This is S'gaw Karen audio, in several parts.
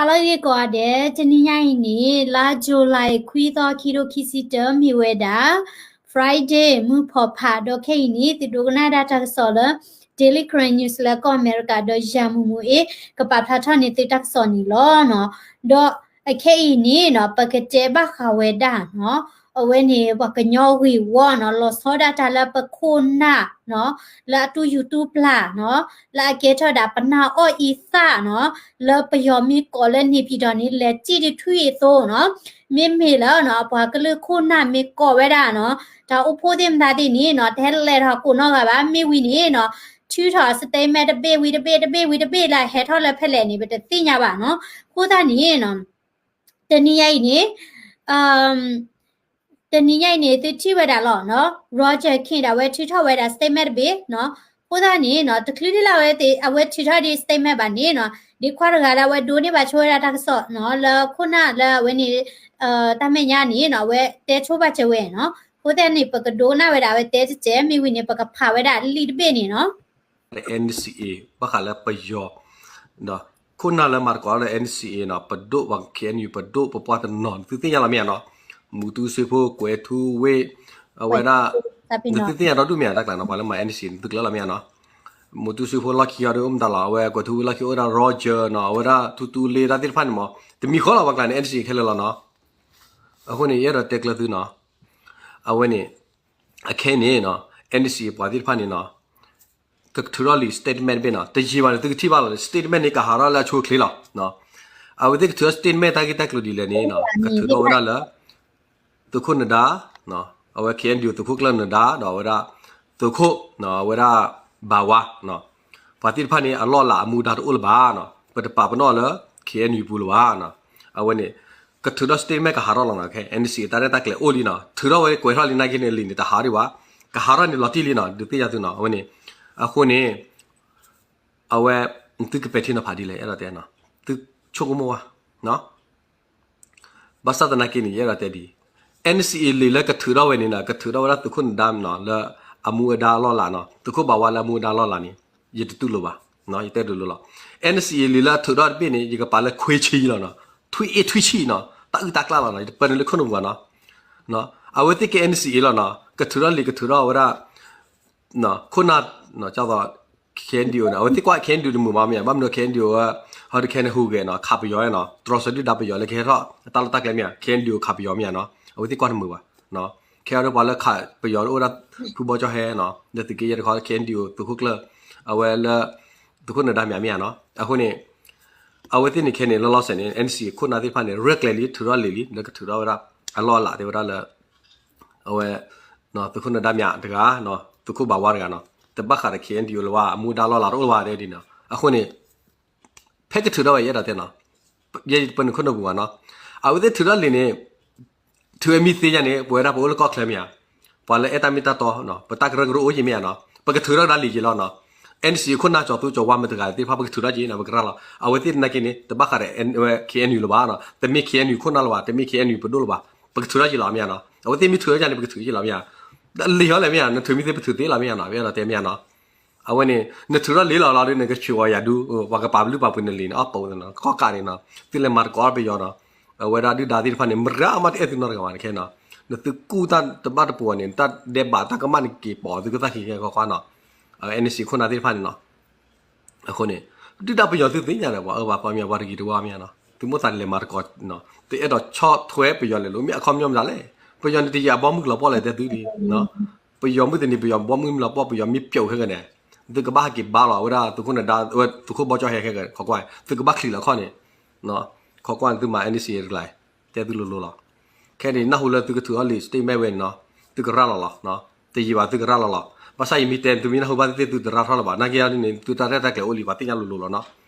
ဟါလၢအဂ့ၤကိးဂၤဒဲး, တနံၤညါအံၤန့ၣ် လါ July ခွံသီ ခံကထိခံဆံတၢ မ့ၢ်ဝဲဒၣ် Friday မုၢ်ဖီဖး ဒီးခဲအံၤန့ၣ် သုဒိကနၣ်ဒၣ်တၢ်ကစီၣ်လၢ Daily Karen News လၢကီၢ်အမဲရကၤ ဒီးယၤမူးမူးအ့ ကပာ်ဖျါထီၣ်န့ၢ်သုတၢ်ကစီၣ်န့ၣ်လီၤ. ဒီးအခဲအံၤန့ၣ်နီၤ ပကတဲဘၣ်ဃးဝဲဒၣ်နီၤ အဝဲန့ၣ် ပှၤကညီဂ့ၢ်ဝီနီၤ လီၤဆီဒၣ်တၢ်လၢပခိၣ်နၢ်နီၤ လၢအတူၢ်ယူၤတူၢ်ပျၢ်နီၤ လၢအကဲထီၣ်ဒၣ်ပနၢ်အီၣ်အံသၣ်နီၤ လၢပယီၤမ့ၢ်ကိးလၢန့ၣ်ပံၤဒီးန့ၣ် လဲၤစံၣ်တထွံၣ်အသိးနီၤ မ့မ့ၢ်လၢနီၤ ပှၤကလုာ်ခိၣ်နၢ်မ့ၢ်ကိးဝဲဒၣ်နီၤ တၢ်အိၣ်ဖှိၣ်သ့ၣ်မတၤသ့ၣ်န့ၣ်နီၤ တဟဲလဲၤထီၣ်ကိးနီတဂၤဘၣ် မ့ၢ်ဝံၤန့ၣ်နီၤ ထုးထီၣ် statement တဘ့ၣ်ဝံၤတဘ့ၣ် တဘ့ၣ်ဝံၤတဘ့ၣ် လၢဟဲထီၣ်လၢဖဲလဲၣ်န့ၣ် ပတသ့ၣ်ညါဘၣ်နီၤ အဃိသတးန့ၣ်နီၤ တနံၤညါအံၤန့ၣ် တနံၤညါအံၤန့ၣ် သုထံၣ်ဝဲဒၣ်လီၤနီၤ Roger Khin ဒၣ်ဝဲထုးထီၣ်ဝဲဒၣ် statement တဘ့ၣ်နီၤ အဃိသတးန့ၣ်နီၤ တချုးဒ်လၢအဝဲသ့ၣ် အဝဲထုးထီၣ်ဒ် statement ဘၣ်န့ၣ်နီၤ ဒ်ခွါတဂၤလၢအဝဲဒိးန့ၢ်ဘၣ်ဆိဝဲဒၣ်တၢ်ကစီၣ်နီၤ လၢခိၣ်နၢ်လၢအဝဲန့ၣ် တၢ်မဲာ်ညါန့ၣ်နီၤ အဝဲတဲဆိဘၣ်စၢၤဝဲနီၤ အဃိသတးန့ၣ် ပကဒိကနၣ်ဝဲဒၣ်အဝဲတဲတစဲး မ့ၢ်ဝံၤန့ၣ် ပကဖးဝဲဒၣ်လံာ်တဘ့ၣ်န့ၣ်နီၤ NCA ဘၣ်ဃးလၢပယီၤ ခိၣ်နၢ်လၢမၤသကိးလၢ NCA နီၤ ပဒိၣ်ပှၤ KNU ပဒိၣ်ပပှၢ်တနီၤ သုသ့ၣ်ညါလီၤမ့ၢ်ဧါနီၤ မူတူစ့ဖိ ကွဲးထူဝ့ၢ် အဝဲဒၣ် နသုသ့ၣ်ညါဒီဒူၣ်မ့ၢ်ဧါ တၢ်ကျါနီၤ ပှၤလၢမၤ NCA န့ၣ် သုကျၢၤလီၤမ့ၢ်ဧါနီၤ မူတူစ့ဖိလီၢ်ခံအီၤဒီးအိၣ်မတၤလီၤ အဝဲကွဲးထူဝ့ၢ်လီၢ်ခံအိၣ်ဝဲဒၣ် Roger နီၤ အဝဲဒၣ်ထူတူလ့တၢ်သ့ၣ်တဖၣ်န့ၣ်မး တမံၤဃီလီၤ ပှၤကျါန့ၣ် NCA ခဲလၢာ်လီၤနီၤ အဃိန့ၣ် ယအဲၣ်ဒိးတဲကျၢၤသုနီၤ အဝဲန့ၣ် အခဲအံၤန့ၣ်နီၤ NCA ပှၤသ့ၣ်တဖၣ်န့ၣ်နီၤ ကထုးထီၣ်လံာ် statement တဘ့ၣ်နီၤ တယံာ်ဘၣ်န့ၣ် သုကထံၣ်ဘၣ်လီၤ statement န့ၣ် ကဟးထီၣ်လၢအဆိအချ့လီၤ အဝဲသ့ၣ်ကထုးထီၣ် statement တၢ်ဂ့ၢ်တၢ်ကျိၤဒ်လဲၣ်န့ၣ်နီၤ ကထုးထီၣ်ဝဲဒၣ်လၢ သုးခိၣ်နဒါ အဝဲ KNDO သုးခိၣ်ကျၢၢ်နဒါ ဒီးအဝဲဒၣ် သုးခိၣ် အဝဲဒၣ် ဘၣ်ဝါ ပှၤသ့ၣ်တဖၣ်န့ၣ် အလီၢ်အလၤအမူဒါတအိၣ်လၢၤဘၣ်နီၤ ပတပာ်ပနီၣ်လၢ KNU ပူၤလၢၤဘၣ်နီၤ အဝဲန့ၣ် ကထုးထီၣ် statement ကဟးထီၣ်လီၤနီၤ ခဲ NCA တၢ်ရဲၣ်တၢ်ကျဲၤအိၣ်လံနီၤ ထုးထီၣ်ဝဲကွဲးထီၣ်လံနာ်က့န့ၣ် လံာ်န့ၣ် တဟးဒံးဘၣ် ကဟးထီၣ်န့ၣ်လီၤတံၢ်လံနီၤ ဒုးသ့ၣ်ညါသုနီၤ အဝဲန့ၣ် အဃိန့ၣ် အဝဲ သုကပဲာ်ထံနီၤဖးဒ်လဲၣ် အဲၣ်ဒိးတဲနီၤ သုဆိကမိၣ်ဝဲ ဘၣ်ဆၣ်သနာ်က့န့ၣ် ယအဲၣ်ဒိးတဲဒ်အံၤ NCA လံာ်လၢကထုးထီၣ်ဝဲန့ၣ်နီၤ ကထုးထီၣ်ဝဲဒၣ်သုးခိၣ်နဒါနီၤ လၢအမူအဒါအလီၢ်အလၤနီၤ သုးခိၣ်ဘၣ်ဝါလၢအမူအဒါအလီၢ်အလၤန့ၣ် ယတတူၢ်လိာ်ဘၣ် ယတဲဒိးလိာ်လီၤ NCA လံာ်လၢအထုးထီၣ်တဘ့ၣ်န့ၣ် ယကပာ်လၢခွ့ဆံလီၤနီၤ ထွံၣ်အ့ၣ်ထွံၣ်ဆံနီၤ တၢ်အုၣ်တၢ်ကျၢ်လီၤနီၤ ယတပၢနုာ်လၢခိၣ်နူာ်ပူၤဘၣ်နီၤ အဝဲသ့ၣ်ကဲ NCA လီၤနီၤ ကထုးထီၣ်လံာ်ကထုးထီၣ်ဝဲဒၣ် ခိၣ်နၢ် KNDO န့ၣ် အဝဲသ့ၣ်ကွၢ် KNDO တမုာ်ဘၣ်မ့ၢ်ဧါ ဘၣ်မနုၤ KNDO ဟီဒုးခဲန့ၣ်ဟူးဂဲၤနီၤ ခးပယီၤနီၤ တြီဆၢဒုၣ်ဒါပယီၤလၢကဟဲထီၣ် တၢ်လီၢ်တၢ်ကျဲမ့ၢ်ဧါ KNDO ခးပယီၤမ့ၢ်ဧါနီၤ အဝဲသ့ၣ်ကွၢ်တမုာ်ဘၣ် ခဲအံၤဒီးပှၤလၢခးပယီၤအိၣ်ဒၣ်ဖုဘီကၠီဟဲနီၤ လၢသုးက့ယဲၢ်တခီ KNDO သုးခိၣ်ကျၢၢ် အဝဲလၢ သုးခိၣ်နဒါမ့ၢ်ဧါမ့ၢ်ဧါနီၤ အဃိန့ၣ် အဝဲသ့ၣ်န့ၣ်ခဲန့ၣ် လီၤလီၤဆဲးန့ၣ် NCA ခိၣ်နၢ်သ့ၣ်တဖၣ်န့ၣ် ရဲၣ်ကျဲၤလံ ထုးထီၣ်လံာ်လံ လၢကထုးထီၣ်ဝဲဒၣ် အလီၢ်အလၤတဲဝဲဒၣ်လၢ အဝဲ သုးခိၣ်နဒါမ့ၢ်တဂၤ သုးခိၣ်ဘၣ်ဝါတဂၤနီၤ တဘၣ်ဃးဒီး KNDO လၢၤဘၣ် အမူဒါလီၢ်လၤတအိၣ်လၢၤဘၣ်တဲဒ်နီၤ အဃိန့ၣ် ဖဲကထုးထီၣ်ဝဲယအဲၣ်ဒိးတဲနီၤ ယပၢနုာ်ခိၣ်နူာ်ပူၤဘၣ်နီၤ အဝဲသ့ၣ်ထုးထီၣ်လံာ်န့ၣ် ထုးဝဲမ့ၢ်သ့ယါန့ၣ် ပဝဲဒၣ်ပအိၣ်လၢကီၢ်ချၢမ့ၢ်ဧါ ပှၤလၢအဲၣ်တၢ်မ့ၢ်တၢ်တီ ပတၢ်ကရၢကရိအိၣ်က့ၤမ့ၢ်ဧါနီၤ ပကထုးထီၣ်ကဒါလံာ်က့ၤလီၤနီၤ NCA ခိၣ်နၢ်ကၠီၤသူကၠီၤဝါမတၤတဂၤသ့ၣ်တဖၣ် ပကထုးထီၣ်က့ၤနီၤ ပကရၤလီၤ အဝဲသ့ၣ်နာ်က့န့ၣ် တဘၣ်ဃးဒီး KNU လၢၤဘၣ်နီၤ တမ့ၢ် KNU ခိၣ်နၢ်လၢၤဘၣ် တမ့ၢ် KNU ပဒိၣ်လၢၤဘၣ် ပကထုးထီၣ်က့ၤလီၤမ့ၢ်ဧါနီၤ အဝဲသ့ၣ်မ့ၢ်ထုးထီၣ်ယါန့ၣ် ပကထုးက့ၤလီၤမ့ၢ်ဧါ လံာ်ဟီလဲၣ်မ့ၢ်ဧါ နထုးမ့ၢ်သ့ပထုးသ့လီၤမ့ၢ်ဧါနီၤ ပအဲၣ်ဒိးတဲမ့ၢ်ဧါနီၤ အဝဲန့ၣ် နထုးထီၣ်လံာ်လီၤလီၤဒီး နကဆှၢအီၤယၤဒု ပှၤကပာ်လုၢ်ပာ်ပှ့ၤနလံာ်န့ၣ် အီၣ်ပိာ်သနီၤ ကီၢ်ကးန့ၣ်နီၤ သုလဲၤမၤသကိးပယီၤနီၤ အဝဲဒၣ်ဒုၣ်ဒါသ့ၣ်တဖၣ်န့ၣ် မရၤမးတအဲၣ်သုနီတဂၤဘၣ်န့ၣ်ခဲနီၤ နသုကူၣ်တၢ်တဘၣ်တပူၤန့ၣ် တၢ်ဒဲးဘးတၢ်ကမၣ်န့ၣ်က့ၤပိာ်သုကသၣ်ခံခဲကွၢ်ကွၢ်နီၤ NCA ခိၣ်နၢ်သ့ၣ်တဖၣ်န့ၣ်နီၤ အဃိန့ၣ် ဒုၣ်ဒါပယီၤသုသ့ၣ်ညါဒီး ပှၤအၢပှၤသီမ့ၢ် ပှၤတဂ့ၤတဝါမ့ၢ်နီၤ သုမိၣ်သးလဲၤမၤသကိး သုအဲၣ်ဒိးဆီၣ်ထွဲပယီၤလဲၤလိၤ မ့ၢ်အခီပညီမတၤလဲၣ် ပယီၤန့ၣ်တယံာ်အဘီမုၢ်ကလီၤပှီၢ်လဲၣ်တဲသုလံ ပယီၤမုၢ်တနံၤ ပယီၤဘီမုၢ်မုၢ်လီၤပှီၢ် ပယီၤမ့ၢ်ပျိာ်ခဲကနံၣ် သုကဘၣ်ဟဲက့ၤဘါလီၤ အဝဲဒၣ်သုးခိၣ်နဒါ သုးခိၣ်ဘီကၠီဟဲခဲကနံၣ် ခိးကွၢ် သုကဘၣ်ချံးလီၤခီၣ်န့ၣ် ခိးကွၢ်န့ၣ် သုမၤ NCA တကျါ တဲသုလိၤလိၤလီၤ ခဲန့ၣ် နၢ်ဟူလၢသုကထုးထီၣ်လံာ် statement ဝဲန့ၣ်နီၤ သုကရၤလီၤလီၤ တယံာ်ဘၣ်သုကရၤလီၤလီၤ ဘၣ်ဆၣ်ယမ့ၢ်တဲသုမ့ၢ်နၢ်ဟူဘၣ်သ့ၣ်သ့ၣ်သုတရၤထီၣ်လၢၤဘၣ် နာ်က့အီၤဒ်န့ၣ် သုတၢ်ရဲၣ်တၢ်ကျဲၤအိၣ်လံ ပှၤသ့ၣ်ညါလိၤလိၤလီၤနီၤ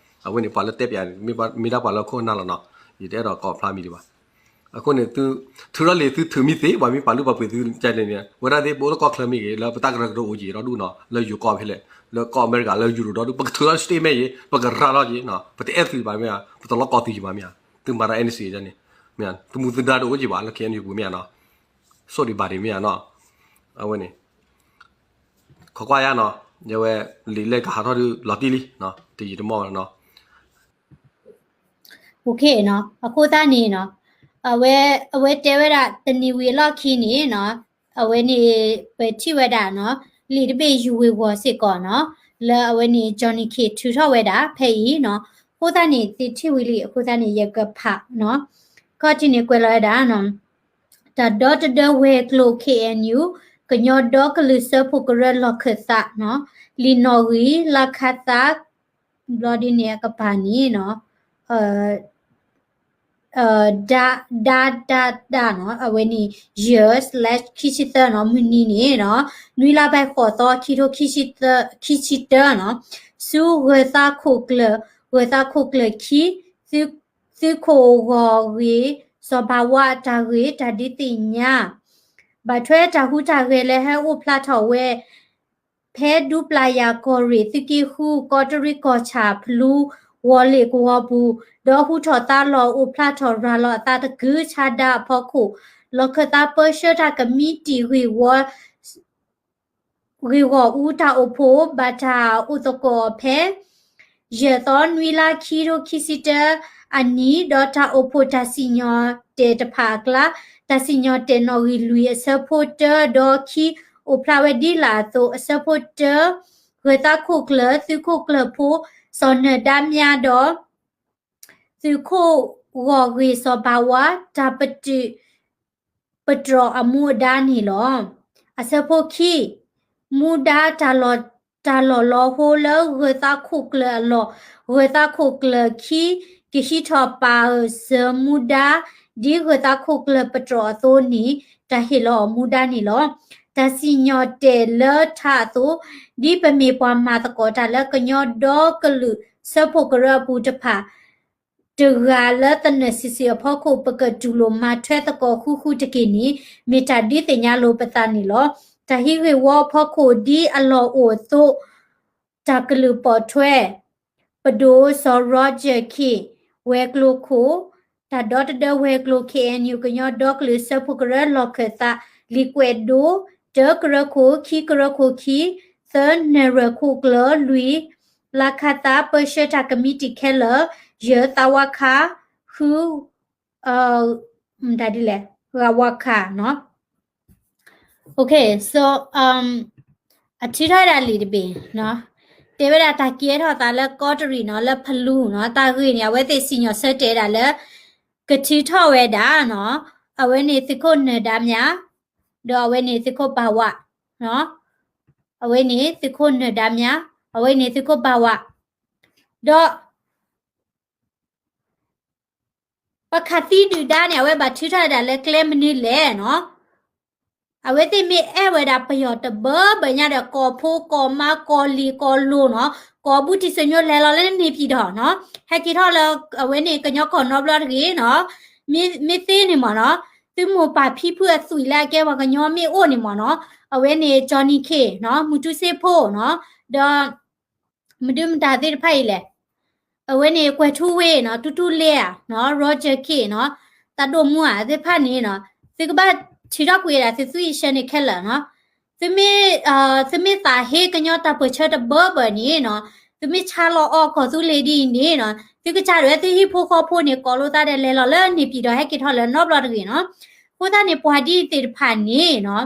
အဝဲန့ၣ် ပှၤလၢတဲပၠးန့ၣ် မ့ၢ်ဒၣ်ပှၤလၢခိၣ်နၢ်လီၤနီၤ ယတအဲၣ်ဒိးကိးဖျါမံၤဒံးဘၣ် အဃိန့ၣ် သုထုးထီၣ်လံာ် သုထုးမ့ၢ်သ့ ပှၤမ့ၢ်ပာ်လုၢ်ပာ်ပှ့ၤသုကန့ၣ် ဝဲဒၣ်သ့ၣ်ပအိၣ်လၢကီၢ်ချၢမ့ၢ်ဂ့ၤ လၢပတၢ်ကရၢကရိအိၣ်က့ၤဒီဒူၣ်နီၤ လၢယိၤကီၢ်ဖဲလဲၣ် လၢကီၢ်အမဲရကၤ လၢယူရိၤဒီဒူၣ် ပကထုးထီၣ် statement ယ့ၤ ပကရၤလီၤယ့ၤနီၤ ပတအဲၣ်သုဘၣ်မ့ၢ်ဧါ ပတလီၤကီသုယံၤဘၣ်မ့ၢ်ဧါ သုမၤတၢ် NCA န့ၣ် မ့ၢ်သုမူသုဒါတအိၣ်က့ၤဘၣ် လၢ KNU ပူၤမ့ၢ်ဧါနီၤ ဆိၣ်ဒံးဘၣ်ဒံးမ့ၢ်ဧါနီၤ အဝဲန့ၣ် ခိးကွၢ်ယါနီၤ ယဝဲ လံာ်လဲၢ်ကဟးထီၣ်ဒုးလီၤတံၢ်လံ တယံာ်တမီၢ်နီၤ နီၤ, အဃိသတးန့ၣ်နီၤ, အဝဲ, အဝဲတဲဝဲဒၣ်တနံၤဝံၤအလီၢ်ခံန့ၣ်နီၤ, အဝဲန့ၣ် ပထံၣ်ဝဲဒၣ်နီၤ, လံာ်တဘ့ၣ်ယူၤဝ့ၤဝီၤစ့ၢ်ကီးနီၤ, လၢအဝဲန့ၣ် Johnny K ထုးထီၣ်ဝဲဒၣ်ဖဲအံၤနီၤ, အဃိသတးန့ၣ် သုထံၣ်ဝံၤလံအဃိသတးန့ၣ် ယကဖးနီၤ, ခီၣ်ထံးန့ၣ်ကွဲးလီၤဝဲဒၣ်နီၤ တၢ်ဒီတဒၢဝဲၤကျိၤ K N U ကညီဒီကလုာ်စၢဖှိၣ်ကရၢလီၢ်ခၢၣ်သးနီၤ, လံာ်နီၣ်ဂံၢ် လါခါသး, ဘျီဒ်န့ၣ်အကပၤန့ၣ်နီၤ, ဒးဒးဒးနီၤ, အဝဲန့ၣ် ယဲၢ် slash ခံဆံသၢနီၤ, မုၢ်နံၤန့ၣ်နီၤ, နွံလါဘၢၣ်ဃိးသီ ခံထိခံဆံသၢ, ခံဆံတၢနီၤ, ဆူဂၢၤသးခိၣ်ကျၢၢ်, ဂၢၤသးခိၣ်ကျၢၢ်ခံ, သုးခိၣ်ဂီၢ်ဂ့ၤ စီၤဘၣ်ဝါတၢ်ဂ့ၢ်တၢ်ဒုးသ့ၣ်ညါ ဘၣ်ထွဲတၢ်ဟူးတၢ်ဂဲၤလၢဟဲအိၣ်ဖျါထီၣ်ဝဲ ဖဲဒူပျၢ်ယၢ်ကီၢ်ရ့ၣ် သုးက့ဃု ကီးတရံးကီၢ်ဆၣ်ဖလူ ဝီၤလ့ၣ်ကဝီၤပူၤ, ဒီးဟူထီၣ်သါလီၤအိၣ်ဖျါထီၣ်ရၤလီၤအသးတကုာ်ဆါဒါအဖီခိၣ်, လီၢ်ခၢၣ်သးပၢဆှၢတၢ်ကမံးတံာ်ဂ့ၢ်ဝီ ဂ့ၢ်ဂီၢ်အူတၢ်အိၣ်ဖှိၣ် ဘၣ်တၢ်အိၣ်သကိးအီၤဖဲ ယဲၢ်သီ နွံလါ ခံထိခံဆံတၢအနံၤ, ဒီးတၢ်အိၣ်ဖှိၣ်တၢ်စံၣ်ညီၣ်တဲာ်တဖၣ်အကျါ, တၢ်စံၣ်ညီၣ်တဲာ်နီၣ်ဂံၢ်လွံၢ်အဆၢဖိတၢ ဒီးခံ အိၣ်ဖျါဝဲဒ်လာ်အသိး, အဆၢဖိတၢ, ဂၢၤသးခိၣ်ကျၢၢ် သုးခိၣ်ကျၢၢ်ဖိ စီၤနၢၤဒါမြါ ဒီး သုးခိၣ်ဂီၢ်ဂ့ၤစီၤဘၣ်ဝါ တၢ်ပတုာ် ပတြီၢ်အမူအဒါန့ၣ်လီၤ. အဆၢဖိခံ, မူဒါတၢ်လီၢ်, တၢ်လီၢ်လီၤဟိလၢဂၢၤသးခိၣ်ကျၢၢ်အလီၢ်, ဂၢၤသးခိၣ်ကျၢၢ်ခံ ကဟံးထီၣ်ပာ်အၢၣ်စၢၤမူဒါ ဒ်ဂၢၤသးခိၣ်ကျၢၢ်ပတြီၢ်အသိးန့ၣ် တၢ်ဟ့ၣ်လီၤအီၤမူဒါန့ၣ်လီၤ. တၢ်စံၣ်ညီၣ်တဲာ်လၢထးအသိး, ဒ်ပမ့ၢ်ပှၤမၤသကိးတၢ်လၢကညီဒီကလုာ်စၢဖှိၣ်ကရၢအပူၤတဖၣ် တဂၤလၢသနၢၣ်ဆံးဆံးအဖီခိၣ် ပကတူၢ်လိာ်မၤထွဲသကိးဃူဃူတက့ၢ်န့ၣ် မ့ၢ်တၢ်ဒုးသ့ၣ်ညါလိာ်ပသးန့ၣ်လီၤ. တၢ်ဟံးဂ့ၢ်ဝီအဖီခိၣ်ဒ်အလီၢ်အိၣ်အသိး, တၢ်ကလုၢ်ပိာ်ထွဲ ပဒိၣ်စီၤ Roger K ဝဲၤကျိၤခိၣ်, တၢ်ဒီတဒၢဝဲၤကျိၤ K N U ကညီဒီကလုာ်စၢဖှိၣ်ကရၢလီၢ်ခၢၣ်သး လံာ်ကွဲးဒိ, တၢကရၢခိၣ်, ခံကရၢခိၣ်ခံ, သၢနၢ်ရွဲၣ်ခိၣ်ကျၢၢ်, လွံၢ် လါခါသး ပၢဆှၢတၢ်ကမံးတံာ်ခဲလၢာ်, ယဲၢ် သးဝါခါ, ဃု မတၤဒ်လဲၣ်, ဂၤဝါခါနီၤ. Okay, so, um, အထုးထီၣ်ဝဲဒၣ်လံာ်တဘ့ၣ်, တဲဝဲဒၣ်တၢ်ကဲထီၣ်သးလၢကီးတရံးနီၤ, လၢဖလူနီၤ, တၢ်ဂ့ၢ်န့ၣ် အဝဲသ့ၣ်စံၣ်ညီၣ်ဆၢတဲာ်ဝဲဒၣ်လၢ ကထုးထီၣ်ဝဲဒၣ်နီၤ, အဝဲန့ၣ်သုးခိၣ်နၢၤဒါမြါ, ဒီးအဝဲန့ၣ်သုးခိၣ်ဘၣ်ဝး, အဝဲန့ၣ်သုးခိၣ်နၢၤဒါမြါ, အဝဲန့ၣ်သုးခိၣ်ဘၣ်ဝး, ဒီး ပှၤခးသံဒုၣ်ဒါန့ၣ် အဝဲဘၣ်ထုးထီၣ်ဝဲဒၣ်လၢကျဲမနုၤလဲၣ်နီၤ. အဝဲသ့ၣ်မ့ၢ်အဲၣ်ဝဲဒၣ်ပယီၤတဘၢဘၢညါဒီး ကိးဖိကိးမါ ကိးလံာ်ကိးလိၤနီၤ, ကိးဘူးတံၢ်စၢညိလဲၤလီၤလၢန့ၣ်ပံၤဒီးနီၤ, ဟဲက့ၤထီၣ်လၢအဝဲန့ၣ်ကညီကီၢ်နီတဘျီတဂ့ၤနီၤ. မ့ၢ်သ့န့ၣ်မ့ၢ်နီၤ, သုမိၢ်ပၢ်ဖံဖုအသွံၣ်လၢအကဲပှၤကညီမ့ၢ်အိၣ်န့ၣ်မ့ၢ်နီၤ, အဝဲန့ၣ် Johnny K နီၤ, မူတူစ့ဖိနီၤ, ဒီး မဒုမတၤသ့ၣ်တဖၣ်အံၤလဲၣ်, အဝဲန့ၣ်ကွဲၤထူဝ့နီၤ, တူတူလ့ဧါနီၤ, Roger K နီၤ, သးဒိၣ်မူဧါသ့ၣ်တဖၣ်န့ၣ်နီၤ, သုကဘၣ်ထုးထီၣ်ကွံာ်ဝဲဒၣ်သုသွံၣ်အဆၢန့ၣ်ခဲလၢာ်နီၤ. သုမ့ၢ်, သုမ့ၢ်သးဟ့ကညီတၢ်ပၢၢ်ဆၢတဘၢဘၢန့ၣ်နီၤ, သုမ့ၢ်ဆါလီၤအီၣ်ကီၢ်သူလ့ၤဒ်အံၤန့ၣ်နီၤ, သုကစၢ်ဒၣ်ဝဲသုဟံၣ်ဖိဃီဖိန့ၣ် ကိးလိာ်သးဒီးလဲၤလီၤလၢန့ၣ်ပံၤဒီးဟဲက့ၤထီၣ်လၢနီတဘျီတဂ့ၤနီၤ. အဃိသတးန့ၣ် ပှၤဒ်အံၤသ့ၣ်တဖၣ်န့ၣ်နီၤ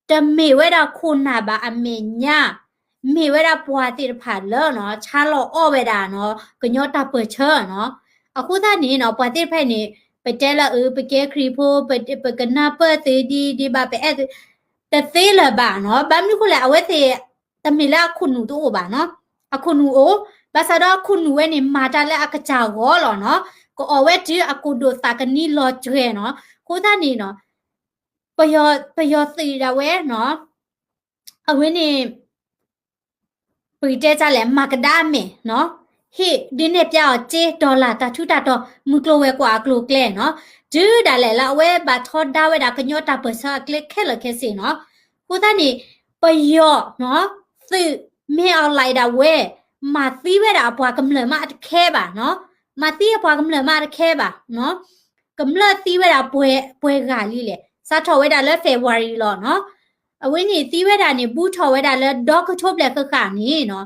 တမ့ၢ်ဝဲဒၣ်ခိၣ်နၢ်ဘၣ်အမဲာ်ညါ, မ့ၢ်ဝဲဒၣ်ပှၤသ့ၣ်တဖၣ်လၢနီၤ ဆါလီၤအီၣ်ဝဲဒၣ်နီၤ ကညီတၢ်ပၢၢ်ဆၢနီၤ. အဃိသတးန့ၣ်နီၤ ပှၤသ့ၣ်တဖၣ်န့ၣ် ပတဲလၢအၢ ပကဲခရံာ်ဖိ, ပ, ပကနၢ်ပၢၢ်သုဒ်ဒ်ဘၣ် ပအဲၣ်သု တသ့လၢၤဘၣ်နီၤ. ဘၣ်မနုၤဃိလဲၣ် အဝဲသ့ၣ် တမ့ၢ်လၢအခိၣ်နူာ်တအိၣ်ဘၣ်နီၤ. အခိၣ်နူာ်အိၣ်, ဘၣ်ဆၣ်ဒီးအခိၣ်နူာ်ဝဲန့ၣ် မၤတၢ်လၢအကစၢ်ဂီၢ်လီၤနီၤ. ကအီၣ်ဝဲတုၤအကိၣ်ဒိၣ်သးကနံလီၤတြဲၤနီၤ. အဃိသတးန့ၣ်နီၤ ပယီၤ, ပယီၤသုးဒၣ်ဝဲနီၤ, အဝဲန့ၣ် ပကတဲတၢ်လဲၣ် မၤကဒါအမဲာ်နီၤ, ဟ့ၣ်ဒုးနဲၣ်ပျါအီၤစ့ dollar တၢ်ထူးတၢ်တီၤ မုၢ်ကျိၤဝဲၤကွာ်အကျိၤအကျဲနီၤ, တုၤဒၣ်လဲာ်လၢအဝဲဘၣ်ထီဒါဝဲဒၣ်ကညီတၢ်ပၢၢ်ဆၢအကျဲခဲလၢာ်ခဲဆ့နီၤ. အဃိသတးန့ၣ် ပယီၤနီၤ သုးမ့ၢ်အီၤလဲၣ်ဒၣ်ဝဲ မၤသံဝဲဒၣ်အပှၤကမျၢၢ်မးအတခဲဘၣ်နီၤ, မၤသံအပှၤကမျၢၢ်မးအတခဲဘၣ်နီၤ. ကမျၢၢ်သံဝဲဒၣ်ပှဲၤ, ပှဲၤဂၤလံလဲၣ်, စးထီၣ်ဝဲဒၣ်လၢ February လီၤနီၤ. အဝဲန့ၣ်သံဝဲဒၣ်န့ၣ် ဘူးထီၣ်ဝဲဒၣ်လၢဒီကထိဘျဲၣ်ဃၣ်ဃၣ်န့ၣ်နီၤ.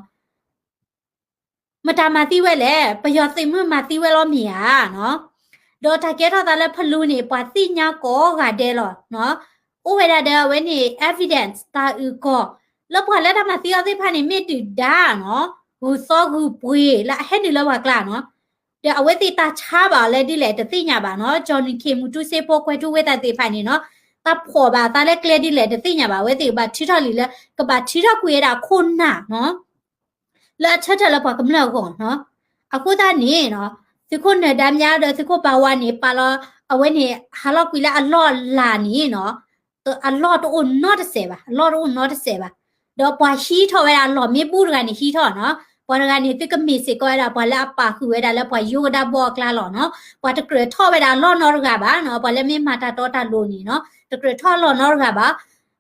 မတၤမၤသံဝဲလဲၣ်, ပယီၤသုးမုၢ်မၤသံဝဲလီၤမ့ၢ်ဧါနီၤ. ဒီးတၢ်ကဲထီၣ်သးလၢဖလူန့ၣ် ပှၤသ့ၣ်ညါကိးဂၤဒဲးလီၤနီၤ. အိၣ်ဝဲဒၣ်ဒီးအဝဲန့ၣ် evidence တၢ်အုၣ်ကီၤ လၢပှၤလၢတၢ်မၤသံအီၤသ့ၣ်တဖၣ်န့ၣ် မ့ၢ်ဒုၣ်ဒါနီၤ, ဂုၢ်သီဂုၢ်ပှ့ၤလၢအဟဲနုာ်လၢပှၤကျါနီၤ. ဒီးအဝဲသ့ၣ်တၢ်ဆါဘၣ်အီၤလၢဒ်လဲၣ်တသ့ၣ်ညါဘၣ်နီၤ. Johnny K မူတူစ့ဖိကွဲၤထူဝ့သးသ့ၣ်တဖၣ်န့ၣ်နီၤ, တၢ်ဖီၣ်ဘၣ်အသးလၢကျဲဒ်လဲၣ်တသ့ၣ်ညါဘၣ်. အဝဲသ့ၣ်ကဘၣ်ထုးထီၣ်လံာ်လၢ ကဘၣ်ထုးထီၣ်ကွံာ်ဝဲဒၣ်ခိၣ်နၢ်နီၤ လၢအဆၢထၢၣ်လၢပှၤကမျၢၢ်အဂီၢ်နီၤ. အဃိသတးန့ၣ်နီၤ, သုးခိၣ်နၢၤဒါမြဒီးသုးခိၣ်ဘၣ်ဝါန့ၣ် ပာ်လီၤ အဝဲန့ၣ် ဟးလီၤကွံာ်လၢအလီၢ်အလၤန့ၣ်နီၤ, အလီၢ်တအိၣ်နီတစဲးဘၣ်, အလီၢ်တအိၣ်နီတစဲးဘၣ်. ဒီးပှၤဟံးထီၣ်ဝဲဒၣ်အလီၢ်မ့ၢ်ဘူၣ်တဂၤန့ၣ်ဟံးထီၣ်နီၤ. ပှၤတဂၤန့ၣ် သုကမ့ၢ်စ့ၢ်ကီးဝဲဒၣ် ပှၤလၢအပာ်ဃုာ်ဝဲဒၣ်လၢပှၤယိကဒါဘီအကျါလီၤနီၤ. ပှၤတကြၢးထီၣ်ဝဲဒၣ်အလီၢ်နီတဂၤဘၣ်နီၤ. ပှၤလၢမ့ၢ်မၤတၢ်တီတၢ်လိၤန့ၣ်နီၤ, တကြၢးထီၣ်အလီၢ်နီတဂၤဘၣ်.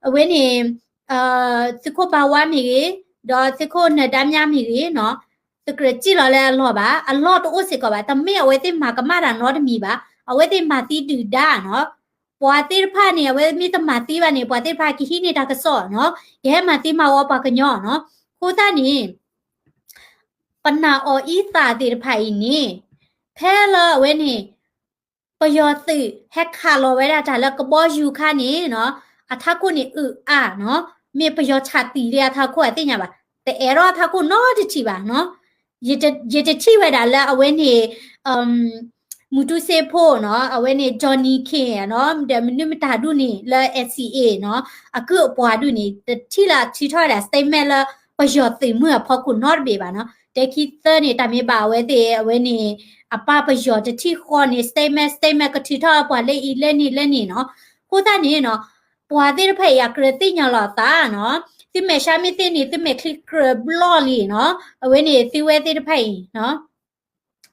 အဝဲန့ၣ် သုးခိၣ်ဘၣ်ဝါမ့ၢ်ဂ့ၤ, ဒီးသုးခိၣ်နၢၤဒါမြမ့ၢ်ဂ့ၤနီၤ, တကြၢးစံၣ်လီၤလၢအလီၢ်ဘၣ်, အလီၢ်တအိၣ်စ့ၢ်ကီးဘၣ်. တမ့ၢ်အဝဲသ့ၣ်မၤကမၣ်တၢ်နီတမံၤဘၣ်, အဝဲသ့ၣ်မၤသံဒုၣ်ဒါနီၤ. ပှၤသ့ၣ်တဖၣ်န့ၣ် အဝဲမ့ၢ်တမၤသံဘၣ်န့ၣ် ပှၤသ့ၣ်တဖၣ်ကဟံးန့ၢ်တၢ်ကစီၣ်နီၤ, ကဟဲမၤသံမၤဝီပှၤကညီနီၤ. အဃိသတးန့ၣ် ပနာ်အီၤအံသၣ်သ့ၣ်တဖၣ်အံၤန့ၣ် ဖဲလၢအဝဲန့ၣ် ပယီၤသုးဟဲခးလီၤဝဲဒၣ်တၢ်လၢကဘီယူၤခါန့ၣ်နီၤ, အထးခိၣ်န့ၣ်အုၣ်အါနီၤ, မ့ၢ်ပယီၤဆးသံးလၢအထးခိၣ်အသ့ၣ်ညါဘၣ်, တအဲၣ်ထီၣ်အထးခိၣ်နီတထံၣ်ဘၣ်နီၤ. ယတထံၣ်ဝဲဒၣ်လၢအဝဲန့ၣ် မူတူစ့ဖိနီၤ, အဝဲန့ၣ် Johnny K နီၤ, ဒီးမနုၤမတၤဒူၣ်န့ၣ် လၢ NCA နီၤ, အကုၢ်အပှၤဒူၣ်န့ၣ် တထံၣ်လၢထုးထီၣ်ဝဲဒၣ် statement လၢပယီၤသုးမုၢ်အဖီခိၣ်နီတဘ့ၣ်ဘၣ်နီၤ. တဲခံသၢန့ၣ် တၢ်မ့ၢ်ဘၣ်အဝဲသ့ၣ် အဝဲန့ၣ် အပၢ်ပယီၤတထံၣ်ဃီန့ၣ် statement statement ကထုးထီၣ်ပှၤလၢအံၤလၢန့ၣ်လၢန့ၣ်နီၤ. အဃိသတးန့ၣ်နီၤ, ပှၤသ့ၣ်တဖၣ်အံၤအကြၢးသ့ၣ်ညါလီၤအသးနီၤ, သုမဲာ်ဆှးမ့ၢ်သ့န့ၣ် သုမဲာ်ချံကြၢးဘျီၣ်လံနီၤ. အဝဲန့ၣ် သုဝဲသ့ၣ်တဖၣ်အံၤ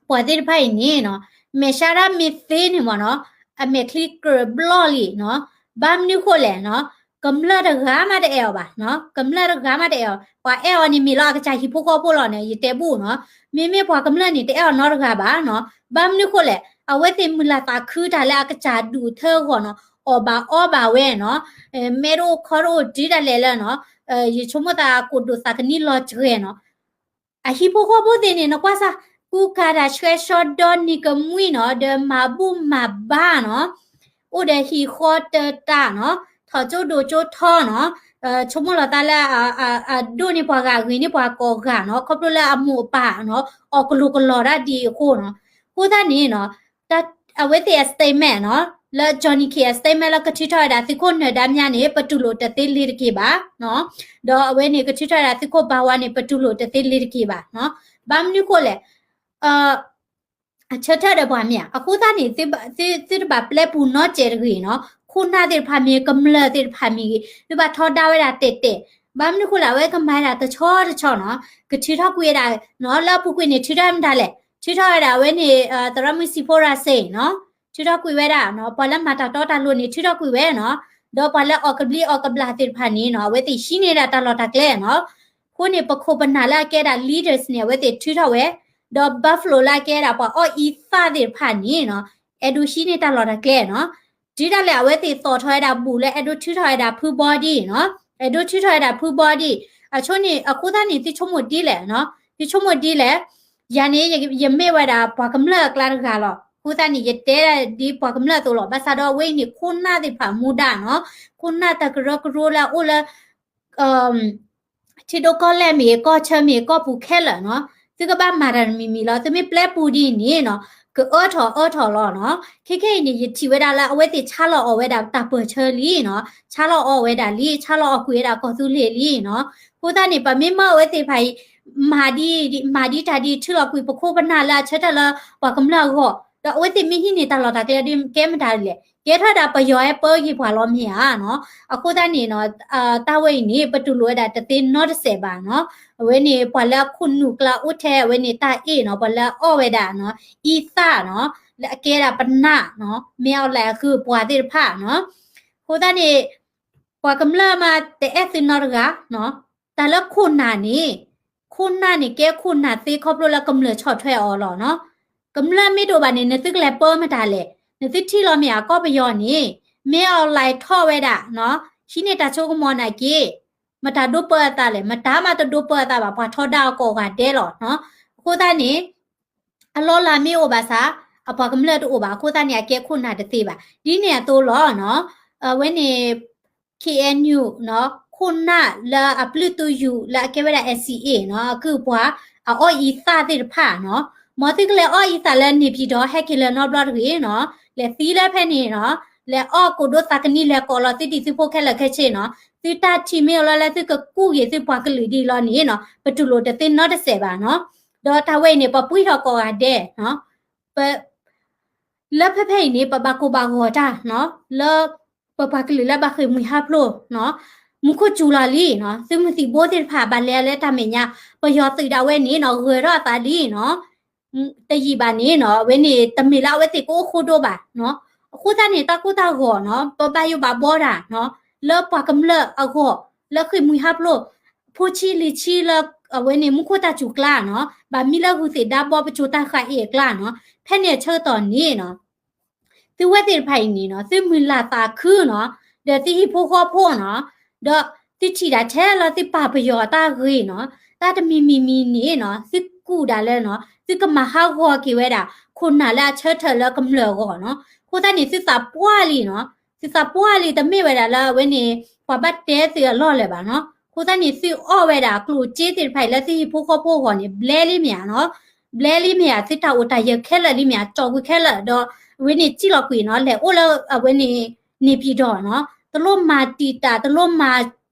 ပှၤသ့ၣ်တဖၣ်အံၤန့ၣ်နီၤ, မဲာ်ဆှးဒၣ်မ့ၢ်သ့န့ၣ်မ့ၢ်နီၤ, အမဲာ်ချံကြၢးဘျီၣ်လံနီၤ. ဘၣ်မနုၤဃိလဲၣ်နီၤ, ကမျၢၢ်တဂၤမးတအဲၣ်အီၤဘၣ်နီၤ, ကမျၢၢ်တဂၤမးတအဲၣ်အီၤ, ပှၤအဲၣ်အီၤန့ၣ်မ့ၢ်လၢအကစၢ်ဟံၣ်ဖိဃီဖိလီၤန့ၣ် ယတဲဘူၣ်နီၤ. မ့မ့ၢ်ပှၤကမျၢၢ်န့ၣ် တအဲၣ်အီၤနီတဂၤဘၣ်နီၤ. ဘၣ်မနုၤဃိလဲၣ်, အဝဲသ့ၣ်မုာ်လၤသးခုတၢ်လၢအကစၢ်ဒူၣ်ထၢအဂီၢ်နီၤ, အီၣ်ဘၣ်အီဘၣ်ဝဲနီၤ, မဲာ်တအိၣ်ခီတအိၣ်တုၤဒၣ်လဲာ်လၢနီၤ, ယဆိကမိၣ်သးကိၣ်ဒိၣ်သးကနံလီၤစှဲၤနီၤ. အဟံၣ်ဖိဃီဖိသ့ၣ်န့ၣ် နကွၢ်စၢ် ကူကၤတၢ်ဆှဲဆှီဒီနံၤကမှံနီၤ, ဒီးမၤဘူၣ်မၤဘါနီၤ, အိၣ်ဒီးဟံၣ်ဃီတၢတၢ်နီၤ, ထီၣ်ကၠိဒိၣ်ကၠိထီနီၤ, ဆိကမိၣ်လီၤသးလၢ အဒိၣ်န့ၢ်ပှၤဂၤ ဂ့ၤန့ၢ်ပှၤကိးဂၤနီၤ, ခီဖျိလၢအမိၢ်အပၢ်နီၤ, အီၣ်ကလိာ်ကလီၤဒၣ်ဒ်အဃိနီၤ. အဃိသတးန့ၣ်နီၤ, အဝဲသ့ၣ်အ statement နီၤ, လၢ Johnny K အ statement လၢကထုးထီၣ်ဝဲဒၣ်သုးခိၣ်နၢၤဒါမြန့ၣ် ပတူၢ်လိာ်တသ့လ့ၤတက့ၢ်ဘၣ်နီၤ, ဒီးအဝဲန့ၣ်ကထုးထီၣ်ဝဲဒၣ်သုးခိၣ်ဘၣ်ဝါန့ၣ် ပတူၢ်လိာ်တသ့လ့ၤတက့ၢ်ဘၣ်နီၤ. ဘၣ်မနုၤဃိလဲၣ်, အဆၢထၢၣ်ဒီးပှၤမ့ၢ်ဧါ, အဃိသတးန့ၣ် သုတဘၣ်ပျဲပူၤနီတစဲးတဂ့ၤနီၤ, ခိၣ်နၢ်သ့ၣ်တဖၣ်မ့ၢ်ဂ့ၤ ကမျၢၢ်သ့ၣ်တဖၣ်မ့ၢ်ဂ့ၤ သုဘၣ်ထီဒါဝဲဒၣ်တဲာ်တဲာ်, ဘၣ်မနုၤဃိလဲၣ် အဝဲကမၤဝဲဒၣ်တဆီတဆီနီၤ, ကထုးထီၣ်ကွံာ်ဝဲဒၣ်နီၤ, လၢအပူၤကွံာ်န့ၣ် ထုးထီၣ်မတၤလဲၣ်, ထုးထီၣ်ဝဲဒၣ်အဝဲန့ၣ် သရၣ်မုၣ်စံးဖိရၤစ့ၣ်နီၤ, ထုးထီၣ်ကွံာ်ဝဲဒၣ်နီၤ, ပှၤလၢမၤတၢ်တီတၢ်လိၤန့ၣ် ထုးထီၣ်ကွံာ်ဝဲနီၤ, ဒီးပှၤလၢအီၣ်ကဘျံးအီၣ်ကဘျၣ်သ့ၣ်တဖၣ်န့ၣ်နီၤ, အဝဲသ့ၣ်ဟံးန့ၢ်ဒၣ်တၢ်လီၢ်တၢ်ကျဲနီၤ. အဃိန့ၣ် ပခိၣ်ပနၢ်လၢအကဲဒၣ် leaders န့ၣ် အဝဲသ့ၣ်ထုးထီၣ်ဝဲ, ဒီး Buffalo လၢအကဲဒၣ်ပှၤအီၣ်အံသၣ်သ့ၣ်တဖၣ်န့ၣ်နီၤ, အဲၣ်ဒိးဟံးန့ၢ်တၢ်လီၢ်တၢ်ကျဲနီၤ. တုၤဒၣ်လဲာ်အဝဲသ့ၣ်သီၣ်ထီၣ်ဝဲဒၣ်ဘူးလၢအဲၣ်ဒိးထုးထီၣ်ဝဲဒၣ်ဖုဘီဒံနီၤ, အဲၣ်ဒိးထုးထီၣ်ဝဲဒၣ်ဖုဘီဒံ, အဆိန့ၣ် အဃိသတးန့ၣ် သုဆိကမိၣ်ဒ်လဲၣ်နီၤ, သုဆိကမိၣ်ဒ်လဲၣ်, ယၤန့ၣ် ယမ့ၢ်ဝဲဒၣ်ပှၤကမျၢၢ်အကျါတဂၤလီၤ. အဃိသတးန့ၣ် ယတဲဒၣ်ဒ်ပှၤကမျၢၢ်အသိးလီၤ. ဘၣ်ဆၣ်ဒီးအဝဲအံၤန့ၣ် ခိၣ်နၢ်သ့ၣ်တဖၣ်မူဒါနီၤ, ခိၣ်နၢ်တၢ်ကရၢကရိလၢအအိၣ်လၢ ထံဒိၣ်ကီၢ်လဲၢ်မ့ၢ်ဂ့ၤ ကီၢ်ဆၢမ့ၢ်ဂ့ၤ ကီၢ်ပူၤခဲလၢာ်နီၤ, သုကဘၣ်မၤတၢ်တမံၤမံၤလီၤ. သုမ့ၢ်ပျဲပူၤဒ်န့ၣ်နီၤ, ကအၢထီၣ်အၢထီၣ်လီၤနီၤ. ခဲခဲအံၤန့ၣ် ယထံၣ်ဝဲဒၣ်လၢအဝဲသ့ၣ်ဆါလီၤအီၣ်ဝဲဒၣ်တၢ်ပၢၢ်ဆၢလံနီၤ, ဆါလီၤအီၣ်ဝဲဒၣ်လံ, ဆါလီၤအီၣ်ကွံာ်ဝဲဒၣ်ကီၢ်သူလ့ၤလံနီၤ. အဃိသတးန့ၣ် ပမ့ၢ်မၢအဝဲသ့ၣ်တဖၣ်အံၤ မၤဒ် မၤဒ်တၢ်ဒ်ထုးလီၤကွံာ်ပခိၣ်ပနၢ်လၢအဆၢထၢၣ်လၢပှၤကမျၢၢ်အဂီၢ်, ဒီးအဝဲသ့ၣ်မ့ၢ်ဟံးန့ၢ်တၢ်လီၢ်တၢ်ကျဲဒ်ကဲမတၤလဲၣ်, ကဲထီၣ်ဒၣ်ပယီၤဟဲပၢက့ၤပှၤလီၤမ့ၢ်ဧါနီၤ. အဃိသတးန့ၣ်နီၤ, တၢ်ဝဲအံၤန့ၣ် ပတူၢ်လိာ်ဝဲဒၣ်တသ့နီတစဲးဘၣ်နီၤ. အဝဲန့ၣ် ပှၤလၢအခိၣ်နူာ်ကျါအိၣ်ထဲအဝဲန့ၣ် တၢ်အ့ၣ်နီၤ, ပှၤလၢအအီၣ်ဝဲဒၣ်နီၤ, အံသၣ်နီၤ, လၢအကဲဒၣ်ပနၢ်နီၤ, မ့ၢ်အီၤလဲၣ်အဃုပှၤသ့ၣ်တဖၣ်နီၤ. အဃိသတးန့ၣ် ပှၤကမျၢၢ်မးတအဲၣ်သုနီတဂၤနီၤ. တၢ်လၢခိၣ်နၢ်န့ၣ်, ခိၣ်နၢ်န့ၣ်ကဲခိၣ်နၢ်သ့ခီဖျိလၢကမျၢၢ်ဆီၣ်ထွဲအီၤလီၤနီၤ. ကမျၢၢ်မ့ၢ်တအိၣ်ဘၣ်န့ၣ် နသုကလဲၤပၢမတၤလဲၣ်, နသုထံၣ်လီၤမ့ၢ်ဧါ ကီၢ်ပယီၤန့ၣ်, မ့ၢ်အီၤလဲၣ်ထီၣ်ဝဲဒၣ်နီၤ, ဟံးန့ၢ်တၢ်ဆိကမိၣ်နာ်က့ မတၤဒိပၢအသးလဲၣ်, မတၤမးတဒိပၢအသးဘၣ်, ပှၤထီဒါအီၤကိးဂၤဒဲးလီၤနီၤ. အဃိသတးန့ၣ် အလီၢ်လၤမ့ၢ်အိၣ်ဘၣ်ဆၣ် အပှၤကမျၢၢ်တအိၣ်ဘၣ် အဃိသတးန့ၣ် အကဲခိၣ်နၢ်တသ့ဘၣ်. ဒ်န့ၣ်အသိးလီၤနီၤ, အဝဲန့ၣ် K N U နီၤ, ခိၣ်နၢ်လၢအပျုၢ်သူယူၤလၢအကဲဝဲဒၣ် N C A နီၤ, အကုၢ်အပှၤ အအီၣ်အံသၣ်သ့ၣ်တဖၣ်နီၤ, မ်သုကလဲၤအီၣ်အံသၣ်လၢန့ၣ်ပၠံၣ်တီၤ ဟဲက့ၤလၢၤနီတဘျီတဂ့ၤနီၤ, လဲၤသံလၢဖဲန့ၣ်နီၤ, လဲၤအီၣ်ကိၣ်ဒိသးကနံ လဲၤကိးလီၤသုဒံၣ်သုဖိခဲလၢာ်ခဲဆ့နီၤ, သုတၢ်ထံၣ်မ့ၢ်အိၣ်လီၤလၢသုကကူၣ်က့ၤသုပှၤကလုာ်ဒ်အံၤလီၤန့ၣ်နီၤ, ပတူၢ်လိာ်တသ့နီတစဲးဘၣ်နီၤ. ဒီးတၢ်ဝဲအံၤန့ၣ် ပပှံထီၣ်ကိးဂၤဒဲးနီၤ, ပ လၢဖဲဖဲအံၤန့ၣ် ပဘၣ်ကိၢ်ဘၣ်ဂီၤတၢ်နီၤ, လၢပပှၤကလုာ်လၢဘၣ်ဃ့ၢ်မှံဟးဖျိးနီၤ, မူခိၣ်စူၤလီၤလံနီၤ, သုးမုၢ်သံၣ်ဘိသ့ၣ်တဖၣ်ဘၣ်လဲၤလၢတၢ်မဲာ်ညါ, ပယီၤသုးဒၣ်ဝဲန့ၣ်နီၤ ဂၢၢ်ထီၣ်အသးလံနီၤ, တယံာ်ဘၣ်န့ၣ်နီၤ, အဝဲန့ၣ် တမ့ၢ်လၢအဝဲသ့ၣ်ကအိၣ်ဃိဒိဘၣ်နီၤ, အဃိသတးန့ၣ် တၢ်ကိၢ်တၢ်ဂီၤနီၤ ပဘၣ်ယိၣ်ဘၣ်ဘှီတၢ်နီၤ, လၢပှၤကမျၢၢ်အဂီၢ်, လၢဃ့ၢ်မှံဟးဖျိး, ဖိဆံလံၤဆံလၢ အဝဲန့ၣ် မူခိၣ်တၢ်စူၤကျါနီၤ, ဘၣ်မံလၢဂုၢ်သ့ၣ်ဒါဘီပစိၤတၢ်ဃၢ်အ့ၣ်အကျါနီၤ, ဖဲန့ၣ်အဆၢကတီၢ်န့ၣ်နီၤ သုဝဲသ့ၣ်တဖၣ်အံၤန့ၣ်နီၤ သုမုၢ်လၢ်သးခုနီၤ, ဒီးသုဟံၣ်ဖိဃီဖိနီၤ, ဒီးသုထံၣ်ဒၣ်ထဲလၢသုပာ်ပယီၤအတၢ်ဂ့ၤနီၤ, တၢ်တမံၤမံၤမံၤန့ၣ်နီၤ သုကူၣ်ဒၣ်လၢနီၤ သုကမၤဟးဂီၤက့ၤဝဲဒၣ် ခိၣ်နၢ်လၢအဆၢထၢၣ်လၢကမျၢၢ်အဂီၢ်နီၤ, အဃိသတးန့ၣ် သုသးပှၢ်လံနီၤ, သုသးပှၢ်လံ တမ့ၢ်ဝဲဒၣ်လၢအဝဲန့ၣ် ပှၤဘၣ်တဲသုအလီၢ်လၢၤဘၣ်နီၤ, အဃိသတးန့ၣ် သုအီၣ်ဝဲဒၣ်ကျိၣ်စ့သ့ၣ်တဖၣ်အံၤလၢသုဟံၣ်ဖိဃီဖိအဂီၢ်န့ၣ် ဘျဲလံမ့ၢ်ဧါနီၤ, ဘျဲလံမ့ၢ်ဧါ သုတၢ်အိၣ်တၢ်ယၢၤခဲလၢာ်လံမ့ၢ်ဧါ ကၠီၣ်ကွံာ်ခဲလၢာ်ဒီး အဝဲန့ၣ်စံၣ်လီၤကွံာ်နီၤ လဲၤအိၣ်လၢအဝဲန့ၣ် န့ၣ်ပၠံၣ်တီၤနီၤ, တလိၣ်မၤတံာ်တာ် တလိၣ်မၤ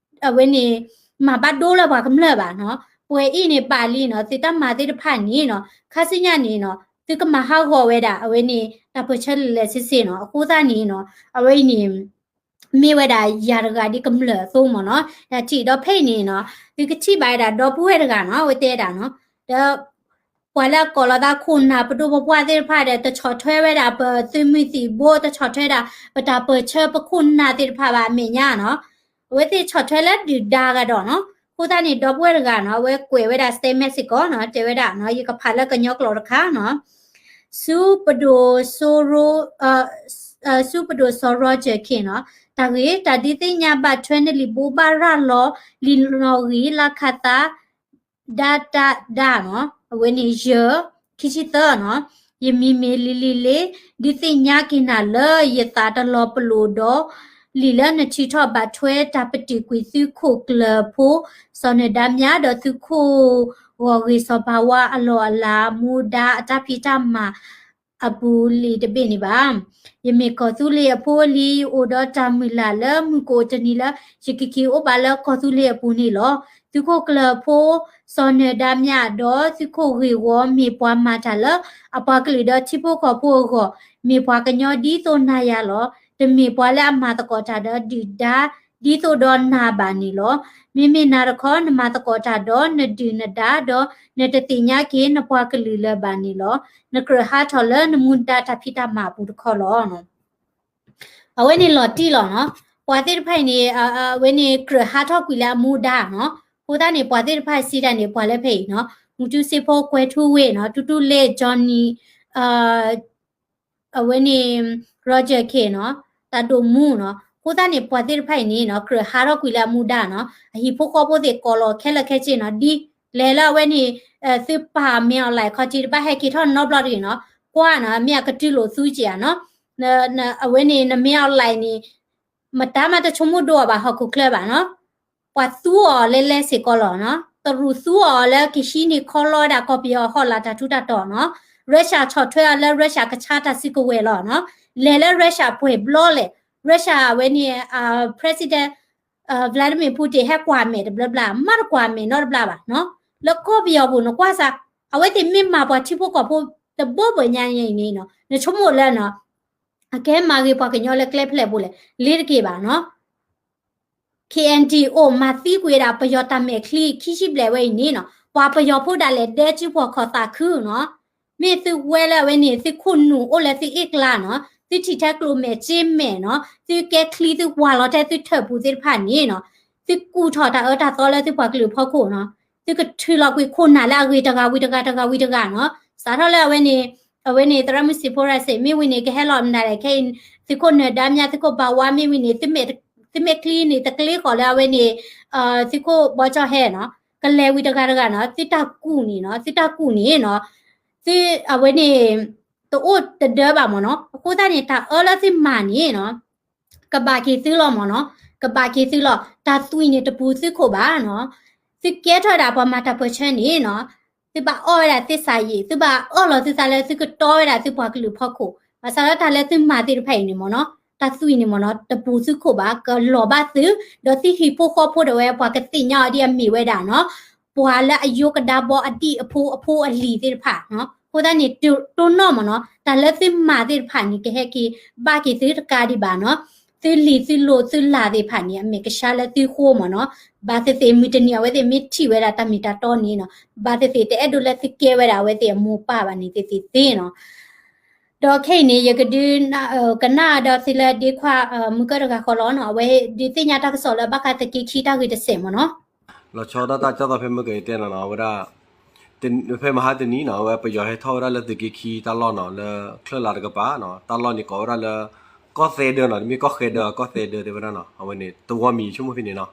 အဝဲန့ၣ် မၤဘၣ်ဒိလၢပှၤကမျၢၢ်ဘၣ်နီၤ, ပှဲၤအံၤန့ၣ်ဘၣ်လံနီၤ, သုတၢ်မၤသ့ၣ်တဖၣ်န့ၣ်နီၤ ခါဆူညါန့ၣ်နီၤ သုကမၤဟးဂီၤဝဲဒၣ် အဝဲန့ၣ် တၢ်ပၢၢ်ဆၢလၢာ်လၢာ်ဆ့ဆ့နီၤ, အဃိသတးန့ၣ်နီၤ အဝဲအံၤန့ၣ် မ့ၢ်ဝဲဒၣ်ယၤတဂၤဒ်ကမျၢၢ်အသိးမ့ၢ်နီၤ, ယထံၣ်ဒီးဖဲအံၤန့ၣ်နီၤ သုကထံၣ်ဘၣ်ဝဲဒၣ်ဒီပုၢ်ဝဲၢ်တဂၤနီၤ အဝဲတဲဒၣ်နီၤ, ဒီး ပှၤလၢအကိးလီၤသးခိၣ်နၢ်ပဒိၣ်ပပှၢ်သ့ၣ်တဖၣ်ဒီး တဆီၣ်ထွဲဝဲဒၣ်ပသုးမုၢ်သံၣ်ဘိ တဆီၣ်ထွဲဒၣ် ပတၢ်ပၢၢ်ဆၢပခိၣ်နၢ်သ့ၣ်တဖၣ်ဘၣ်အမဲာ်ညါနီၤ, အဝဲသ့ၣ်ဆီၣ်ထွဲလၢဒုၣ်ဒါဂၤဒီးနီၤ, အဃိသတးန့ၣ် ဒီပုၢ်ဝဲၢ်တဂၤနီၤ အဝဲကွဲးဝဲဒၣ် statement စ့ၢ်ကီးနီၤ, တဲဝဲဒၣ်နီၤ ယကဖးလၢကညီကျိာ်တခါနီၤ, ဆူပဒိၣ်စိရိ ဆူပဒိၣ်စီၤ Roger Khin နီၤ, တၢ်ဂ့ၢ် တၢ်ဒုးသ့ၣ်ညါဘၣ်ထွဲနလံာ်ဘိးဘၣ်ရၤလီၤ လံာ်နီၣ်ဂံၢ်လါခၤသး ဒၣ်တၢ်ဒၣ်နီၤ, အဝဲန့ၣ်ယဲၢ် ခံဆံသၢနီၤ, ယမံၤမ့ၢ်လံၤလံၤလ့ ဒုးသ့ၣ်ညါက့ၤနၤလၢ ယသးတလီၤပလိာ်ဒီး လံာ်လၢနထုးထီၣ်ဘၣ်ထွဲတၢ်ပတုာ်ကွံာ်သုးခိၣ်ကျၢၢ်ဖိ စီၤနၢၤဒါမြဒီးသုးခိၣ်ဂီၢ်ဂ့ၢ်စီၤဘၤဝါအလီၢ်အလၤ မူဒါအတၢ်ဖံးတၢ်မၤ အပူၤလံာ်တဘ့ၣ်န့ၣ်ဘၣ်. ယမ့ၢ်ကီၢ်သူလ့ၤအဖိအလံၤ ယအိၣ်ဒီးတၢ်မုၢ်လၢ်လၢမုၢ်ကအိၣ်တနံၤလၢ ယကက့ၤအိၣ်ဘၣ်လၢကီၢ်သူလ့ၤအပူၤန့ၣ်လီၤ. သုးခိၣ်ကျၢၢ်ဖိ စီၤနၢၤဒါမြ ဒီးသုးခိၣ်ဂ့ၢ်ဝီ မ့ၢ်ပှၤမၤတၢ်လၢအပှၤကလုာ်ဒီးထံဖိကီၢ်ဖိအဂီၢ်, မ့ၢ်ပှၤကညီဒ်သိးနၤယၤလီၤ. တမ့ၢ်ပှၤလၢအမၤသကိးတၢ်ဒီးဒုၣ်ဒါ ဒ်သိးဒီးနၤဘၣ်န့ၣ်လီၤ. မ့မ့ၢ်နၤတခီ နမၤသကိးတၢ်ဒီးနဒုၣ်နဒါ ဒီးနတသ့ၣ်ညါက့ၤနပှၤကလုာ်လၢၤဘၣ်န့ၣ်လီၤ. နကြၢးဟးထီၣ်လၢနမူဒါတၢ်ဖံးတၢ်မၤအပူၤတခီလီၤ. အဝဲန့ၣ်လီၤတံၢ်လီၤနီၤ. ပှၤသ့ၣ်တဖၣ်အံၤန့ၣ် အဝဲန့ၣ်ကြၢးဟးထီၣ်ကွံာ်လၢအမူဒါနီၤ. အဃိသတးန့ၣ် ပှၤသ့ၣ်တဖၣ်စံးတၢ်န့ၣ် ပှၤလၢဖဲအံၤနီၤ မူတူစ့ဖိ ကွဲၤထူဝ့ၣ်နီၤ တူတူလ့ Johnny အဝဲန့ၣ် Roger Khin နီၤ တၢ်ဒိၣ်မူနီၤ. အဃိသတးန့ၣ် ပှၤသ့ၣ်တဖၣ်အံၤန့ၣ်နီၤ ကြၢးဟးထီၣ်ကွံာ်လၢအမူဒါနီၤ. အဟံၣ်ဖိဃီဖိသ့ၣ်ကိးလီၤခဲလၢာ်ခဲဆ့နီၤ ဒ်လဲၣ်လၢအဝဲန့ၣ် သုပာ်မ့ၢ်အီၤလၢခီၣ်ထံးတဘၣ်ဟဲက့ၤထီၣ်နီတဘျီတဂ့ၤနီၤ. ကွၢ်နီၤ မ့ၢ်အကတုၤလိာ်သူက့ၤဧါနီၤ. အဝဲန့ၣ် နမ့ၢ်အီၤလၢန့ၣ် မတၤမးတဆိကမိၣ်ဒိအီၤဘၣ်ဟီၣ်ခိၣ်ချၢဘၣ်နီၤ. ပှၤသူအီၤလဲလဲစ့ၢ်ကီးလီၤနီၤ. တရူးသူအီၤလၢကဟံးန့ၢ်ခီလီဝဲဒၣ် ကီၢ်ပယီၤအဟီၣ်လာ်တၢ်ထူးတၢ်တီၤနီၤ. Russia ဆီၣ်ထွဲအီၤလၢ Russia ကဆါတၢ်စုကဝဲၤလီၤနီၤ. လဲၤလၢ Russia ပှဲၤဘျီလဲၣ်. Russia အဝဲန့ၣ် President Vladimir Putin ဟဲကွၢ်မဲာ်တဘျီဘျီ မ့ၢ်တကွၢ်မဲာ်နီတဘျီဘၣ်နီၤ. လၢကီၢ်ပယီၤပူၤ နကွၢ်စၢ် အဝဲသ့ၣ်မ့ၢ်မၤပှၤထံဖိကီၢ်ဖိတဘိဘၣ်ညါအံၤန့ၣ်နီၤ နဆိကမိၣ်လၢနီၤ အကဲမၤဂ့ၤပှၤကညီလၢကျဲဖျဲၣ်ပူၤလဲၣ် လ့တက့ၢ်ဘၣ်နီၤ. ခ့ၣ်အဲၣ်ဒံၣ်အိၣ်မၤသံကွံာ်ဝဲဒၣ်ပယီၤတၢ်မဲာ်ချံခံဆံဘျဲၣ်ဝဲအံၤန့ၣ်နီၤ ပှၤပယီၤဖိဒၣ်လဲာ်ဒဲကၠူပှီၢ်ခီၣ်သးခုနီၤ. မ့ၢ်သုဝဲလၢအဝဲန့ၣ် သုခိၣ်နူာ်အိၣ်လၢသုအ့ၣ်ကျါနီၤ သုထံၣ်ထဲကျိၣ်မဲာ်စ့မဲာ်နီၤ သုကဲချံသုဝၤလီၤထဲသုထၢၣ်ပူၤသ့ၣ်တဖၣ်န့ၣ်နီၤ သုကူၣ်ထီၣ်တၢ်အၢတၢ်သီလၢသုပှၤကလုာ်အဖီခိၣ်နီၤ သုကထုးလီၤကွံာ်ခိၣ်နၢ်လၢအဂ့ၤတဂၤဝံၤတဂၤတဂၤဝံၤတဂၤနီၤ စးထီၣ်လၢအဝဲန့ၣ် အဝဲန့ၣ် သရၣ်မုၣ်စံၣ်ဖိရၣ်စ့ၣ် မ့ၢ်ဝံၤန့ၣ် ကဟဲလီၤမနုၤလဲၣ် ခဲအံၤ သုးခိၣ်နၢၤဒါမြ သုးခိၣ်ဘၣ်ဝါ မ့ၢ်ဝံၤန့ၣ် သုမဲာ်ချံန့ၣ် တကျ့ဃီၤလၢအဝဲန့ၣ် သုးခိၣ်ဘီကၠီၣ်ဟဲနီၤ ကလဲၤဝံၤတဂၤတဂၤနီၤ သုတၢ်ကူၣ်န့ၣ်နီၤ သုတၢ်ကူၣ်န့ၣ်နီၤ သုအဝဲန့ၣ် တအိၣ်တဒၢဘၣ်မ့ၢ်နီၤ. အဃိသတးန့ၣ် တၢ်အၢလၢသုမၤန့ၣ်နီၤ ကဘၣ်က့ၤသုလီၤမ့ၢ်နီၤ, ကဘၣ်က့ၤသုလီၤ. တၢ်သွံၣ်န့ၣ်တပူၤသုခိၣ်ဘၣ်နီၤ. သုကဲထီၣ်ဝဲဒၣ်ပှၤမၤတၢ်ပၢၢ်ဆၢန့ၣ်နီၤ သုဘၣ်အီၣ်ဝဲဒၣ်သ့ၣ်စၢ်ယံာ်, သုဘၣ်အၢၣ်လီၤသုသးလၢသုကတီဝဲဒၣ်သုပှၤကလုာ်ဖီခိၣ်, ဘၣ်ဆၣ်ဒီးတၢ်လၢသုမၤသ့ၣ်တဖၣ်အံၤန့ၣ်မ့ၢ်နီၤ, တၢ်သွံၣ်န့ၣ်မ့ၢ်နီၤ တပူၤသုခိၣ်ဘၣ်, ကလီၤဘၣ်သု, ဒီးသုဟံၣ်ဖိဃီဖိဒၣ်ဝဲပှၤကသ့ၣ်ညါအီၤဒ်အမ့ၢ်ဝဲဒၣ်နီၤ ပှၤလၢအယိကဒါဘီအဒံၣ်အဖိအဖိအလံၤသ့ၣ်တဖၣ်နီၤ. အဃိသတးန့ၣ် တိၢ်နီၣ်မ့ၢ်နီၤ တၢ်လၢသုမၤသ့ၣ်တဖၣ်န့ၣ် ကဟဲက့ၤဘၣ်က့ၤသုတကးဒံးဘၣ်နီၤ. သုလံၤသုလိၤသုလၢ်သ့ၣ်တဖၣ်န့ၣ် အမဲာ်ကဆှီလၢသုဃိမ့ၢ်နီၤ. ဘၣ်သ့ၣ်သ့ၣ် မုၢ်တနံၤအဝဲသ့ၣ်မ့ၢ်ထံၣ်ဝဲဒၣ်တၢ်မ့ၢ်တၢ်တီန့ၣ်နီၤ, ဘၣ်သ့ၣ်သ့ၣ်တအဲၣ်ဒိးလၢသုကဲဝဲဒၣ်အဝဲသ့ၣ်အမိၢ်ပၢ်ဘၣ်န့ၣ်သ့ၣ်သ့ၣ်နီၤ. ဒီးခဲအံၤန့ၣ် ယကဒုး ကနၣ်ဒီးသုလၢဒ့ခွါ မုၢ်ကၢၢ်တဂၤဃီလီၤနီၤ, အဝဲဒုးသ့ၣ်ညါတၢ်ကစီၣ်လၢဘၣ်ဃးသုးက့ခံတၢ်ဂ့ၢ်တစဲးမ့ၢ်နီၤ. လီၤဆီဒၣ်တၢ်ကၠီၣ်သီဖဲမုၢ်ကၢၢ်ယတဲနီၤနီၤ, အဝဲဒၣ် ဖဲမဟါတနံၤနီၤ အဝဲပယီၤဟဲထီၣ်ဝဲဒၣ်လၢသုးက့ခံတၢ်လီၢ်နီၤ လၢချၢၣ်လါတကပၤနီၤ, တၢ်လီၢ်န့ၣ်ကိးဝဲဒၣ်လၢ ကီၢ်သဲဒၢနီၤ, တမ့ၢ်ကီၢ်ဃဲဒၢ ကီၢ်သဲဒၢတဲဝဲဒၣ်နီၤ, အဝဲန့ၣ် သဝီမံၤဆိကမိၣ်ဖဲန့ၣ်နီၤ,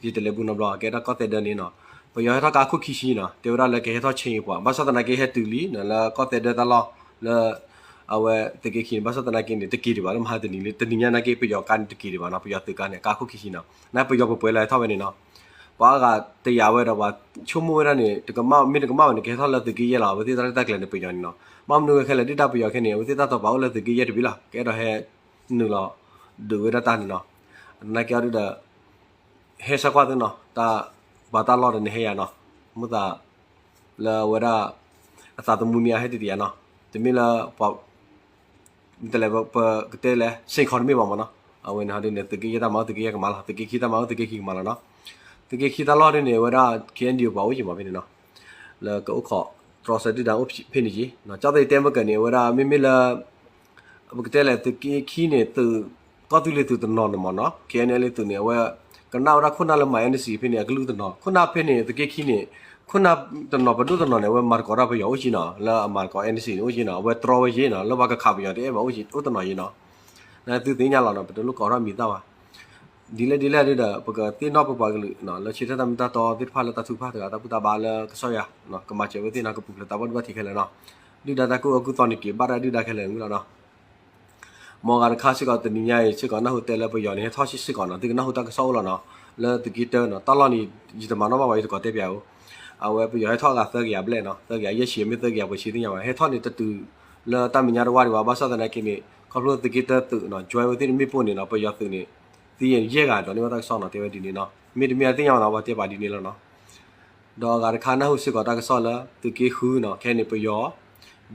ယတလဲၤဘူးနီတဘျီ ကဲဒၣ်ကီၢ်သဲဒၢန့ၣ်နီၤ, ပယီၤဟဲထီၣ်ကါခိၣ်ခံဆံနီၤ, တဲဝဲဒၣ်လၢကဟဲထီၣ်ဆ့ပှၤ, ဘၣ်ဆၣ်သနာ်က့ဟဲတုၤလံနီၤ လၢကီၢ်သဲဒၢတၢ်လီၢ်လၢ အဝဲသုးက့ခံန့ၣ်, ဘၣ်ဆၣ်သနာ်က့န့ၣ် တက့ၤဒံးဘၣ်လၢမဟါတနံၤလံ, တနံၤညါနာ်က့ပယီၤကါန့ၣ်တက့ၤဒံးဘၣ်နီၤ, ပယီၤသုးကါန့ၣ် ကါခိၣ်ခံဆံနီၤ, နပယီၤပှဲၤပှဲၤလၢဟဲထီၣ်ဝဲန့ၣ်နီၤ, ပှၤအါဂၤတယာ်ဝဲဒီးပှၤဆိကမိၣ်ဝဲဒၣ်န့ၣ် တကမၣ် မ့ၢ်တကမၣ်ဝဲန့ၣ် ကဟဲထီၣ်လၢသုးက့ယဲၢ်လီၤ, အဝဲသ့ၣ်တၢ်ရဲၣ်တၢ်ကျဲၤန့ၣ်ပယီၤန့ၣ်နီၤ, ဘၣ်မနုၤဝဲခဲလၢာ် ဒုၣ်ဒါပယီၤခဲန့ၣ် အဝဲသ့ၣ်တၢ်တိာ်ပာ်အိၣ်လၢသုးက့ယဲၢ်တဘ့ၣ်လီၤ, ကအဲၣ်ဒိးဟဲ နုာ်လီၤဒုးဝဲဒၣ်တၢ်န့ၣ်နီၤ, သနာ်က့အီၤဒုဒီး ဟဲဆၢကွၢ်သုနီၤ, တၢ်ပှၤတၢ်လီၢ်ဒီးနဟဲယၤနီၤ, မုၢ်သး လၢအဝဲဒၣ် အသးသမူန့ၣ်အဟဲတ့ၢ်တ့ၢ်ယၤနီၤ, တမ့ၢ်လၢပှၤ တလဲၤပကတဲလဲၣ် စ့ၢ်ကီးတမ့ၢ်ဘၣ်မ့ၢ်နီၤ, အဝဲန့ၣ်ဟီဒ်န့ၣ် သုးက့ယဲၢ်တၢ်မၤအိၣ်သုးက့ယဲၢ်ကမၤလီၤ, သုးက့ခံတၢ်မၤအိၣ်သုးက့ခံကမၤလီၤနီၤ, သုးက့ခံတၢ်လီၢ်ဒ်န့ၣ် အဝဲဒၣ် KNDO ပှၤအိၣ်က့ၤမးဖဲန့ၣ်နီၤ, လၢကအိၣ်ခိးတြီဆၢဒုၣ်ဒါအိၣ်ဖဲန့ၣ်က့ၤ, ကၠီသ့ၣ်တဲမုၢ်ကၢၢ်န့ၣ် အဝဲဒၣ်မ့မ့ၢ်လၢ ပကတဲလဲၣ် သုးက့ခံန့ၣ် သုး ကီၢ်သူလ့ၤသုးတနီၤန့ၣ်မ့ၢ်နီၤ, KNLA သုးန့ၣ် အဝဲ ကနၣ်ဝဲဒၣ်ခိၣ်နၢ်လၢမၤ NCA ဖဲန့ၣ် အကလုၢ်တနီၤ, ခိၣ်နၢ်ဖဲန့ၣ် သုးက့ခံန့ၣ် ခိၣ်နၢ်တနီၤပဒိၣ်တနီၤန့ၣ် အဝဲမၤသကိးတၢ်ပယီၤအိၣ်က့ၤနီၤ, လၢအမၤသကိး NCA န့ၣ်အိၣ်က့ၤနီၤ, အဝဲတြီဝဲက့ၤနီၤ, လၢပှၤကခးပယီၤတအဲၣ်ဘၣ်အိၣ်တနီၤက့ၤနီၤ, နသုသ့ၣ်ညါလီၤနီၤ, ပတလိၣ်ကိးထီၣ်မံၤသၣ်ဘၣ်, ဒ်လဲၣ်ဒ်လဲၣ်ဒုဒီး ပကသ့ၣ်နီၣ်ပပှၤကလုာ် လၢဆၢထၢၣ်တၢ်မ့ၢ်တၢ်တီသ့ၣ်တဖၣ်လၢတၢ်ထုကဖၣ်တဂၤ တၢ်ဘူၣ်တၢ်ဘါလၢကစၢ်ယွၤ ကမၤစၢၤဝဲသ့ၣ်နီၤ, ကပူၤဖျဲးသးဘီၣ်ဒုဘၣ်ထံးခဲလၢာ်နီၤ, ဒုၣ်ဒါတၢ်ကူၣ်အၢကူၣ်သီန့ၣ်က့ၤဘၣ်တၢ်ဒုၣ်ဒါခဲလၢာ်ဝံၤလီၤနီၤ, မ်အဂၤတခါစ့ၢ်ကီး တနံၤညါအံၤစ့ၢ်ကီးနၢ်ဟူတဲလၢပယီၤန့ၣ် ဟဲထီၣ်စ့ၢ်ကီးနီၤ, သုကနၢ်ဟူတၢ်ကစီၣ်အိၣ်လီၤနီၤ, လၢသုးက့တၢနီၤ, တၢ်လီၢ်န့ၣ် ယတမၤနီၣ်ဘၣ်ဝဲ ယတကိးတဲပၠးဧိၤ, အဝဲပယီၤဟဲထီၣ်အဂၤသၢကယၤဘျဲၣ်နီၤ, သၢကယၤယဲၢ်ဆံ မ့ၢ်သၢကယၤပှဲၤဆံသ့ၣ်ညါဘၣ်, ဟဲထီၣ်န့ၣ်တတုၤလၢတၢ်မဲာ်ညါတဝၢ်ဒံးဘၣ်, ဘၣ်ဆၣ်သနာ်က့န့ၣ် ခီဖျိသုးက့တၢသုးနီၤ join ဝဲသ့ၣ်တမ့ၢ်ပိၢ်န့ၣ်နီၤ, ပယီၤသုးန့ၣ် သံယဲၢ်ဂၤဒီးန့ၢ်ဘၣ်တၢ်ကစီၣ်နီၤ, တဲဝဲဒ်န့ၣ်နီၤ, မ့တမ့ၢ်အသ့ၣ်ညါဘၣ်နီၤ, ပှၤတဲပာ်ဒ်န့ၣ်လီၤနီၤ. ဒီးအဂၤတခါနၢ်ဟူစ့ၢ်ကီးတၢ်ကစီၣ်လၢ သုးက့ဃုနီၤ, ခဲအံၤန့ၣ်ပယီၤ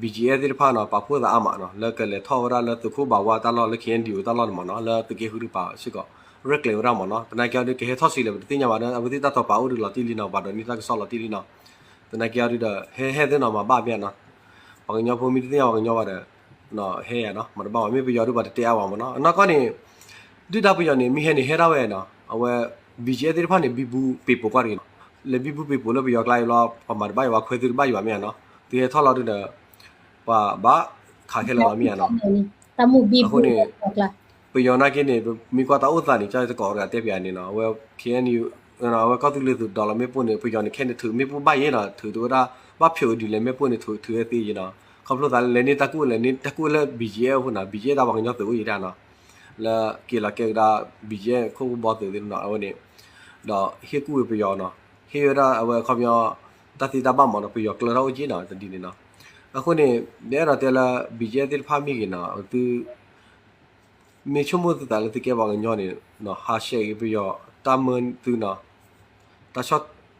BGF သ့ၣ်တဖၣ်နီၤ ပာ်ဖှိၣ်သးအါမးနီၤ, လၢကလဲၤထီၣ်ဝဲဒၣ်လၢသုးခိၣ်ဘးဝါတၢ်လီၢ်လၢ KNDO တၢ်လီၢ်န့ၣ်မ့ၢ်နီၤ, လၢသုးက့ဃုတကပၤစ့ၢ်ကီး ရဲၣ်ကျဲၤဝဲဒၣ်မ့ၢ်နီၤ, သနာ်က့အီၤဒုကဟဲထီၣ်ဆံးလဲၣ် ပတသ့ၣ်ညါဘၣ်ဒီး အဝဲသ့ၣ်တၢ်တိာ်ပာ်အိၣ်ဒုးလီၤတံၢ်လံနီၤ, ဘၣ်ဒီးန့ၢ်တၢ်ကစီၣ်လီၤတံၢ်လံနီၤ, သနာ်က့အီၤဒုဒီး ဟဲဟဲသ့ၣ်နီၤ မၤဘၣ်မ့ၢ်ဧါနီၤ, ပှၤကညီဖိမ့ၢ်တသ့ၣ်ညါပှၤကညီဘၣ်ဒီး ဟဲယၤနီၤ, မၤတဘၣ်ဘၣ်, မ့ၢ်ပယီၤဒုးပှၤတတဲအါဘၣ်မ့ၢ်နီၤ, အနီၢ်ကီၢ်န့ၣ် ဒုၣ်ဒါပယီၤန့ၣ် မ့ၢ်ဟဲန့ၣ် ဟဲဒၣ်ဝဲနီၤ, အဝဲ BGF သ့ၣ်တဖၣ်န့ၣ် ဘံဘူပ့ၤပိာ်ကွၢ်တဂ့ၤနီၤ, လဲၤဘံဘူပ့ၤပိာ်လၢပယီၤကျါအံၤလီၤ, ပှၤမၤတဘၣ်ယၤ ပှၤခွဲသုတဘၣ်ယၤဘၣ်မ့ၢ်ဧါနီၤ, သုဟဲထီၣ်လီၤဒုဒီး ပှၤဘၣ်ခးခဲလၢာ်လီၤမ့ၢ်ဧါနီၤ, အဃိန့ၣ် ပယီၤနာ်က့န့ၣ် မ့ၢ်ကွၢ်တၢ်အိၣ်သးန့ၣ် ကၠီတကိးတဂၤတဲပၠးန့ၣ်နီၤ, အဝဲ KNU အဝဲကီၢ်သူလ့ၤသုးဒီးလီၤမ့ၣ်ပိၢ်န့ၣ် ပယီၤန့ၣ် ခဲန့ၣ်ထုးမ့ၣ်ပိၢ်ဘၣ်ယဲနီၤ, ထုးတဝဲဒၣ် ဘၣ်ဖျိးဒ်လဲၣ်မ့ၣ်ပိၢ်န့ၣ် ထုးထုးဝဲသ့ယဲနီၤ, ခီဖျိသးလၢလဲၤန့ၢ်တၢ်ကူၣ် လဲၤန့ၢ်တၢ်ကူၣ်လၢ BGF အဃိနီၤ, BGF တၢ်ပှၤကညီသုးအိၣ်ယဲဒၣ်နီၤ, လၢက့ၤလီၤကဲကဒါ BGF ခိၣ်ဘီသုးသ့ၣ်နီၤ, အဝဲန့ၣ် ဒီးဟ့ၣ်ကူၣ်ဝဲပယီၤနီၤ, ဟ့ၣ်ဝဲဒၣ်အဝဲခီပညီ တၢ်သ့တၢ်ဘၣ်မ့ၢ်နီၤ, ပယီၤကျၢၤထီၣ်အိၣ်က့နီၤ, တဒ်န့ၣ်နီၤ, အဃိန့ၣ် ယအဲၣ်ဒိးတဲလၢ BGF သ့ၣ်တဖၣ်မ့ၢ်ဂ့ၤနီၤ, သု မ့ၢ်ဆိကမိၣ်သုသးလၢသုကဲပှၤကညီန့ၣ် ဟးဆှဲးက့ၤပယီၤတၢ်မၢသုနီၤ,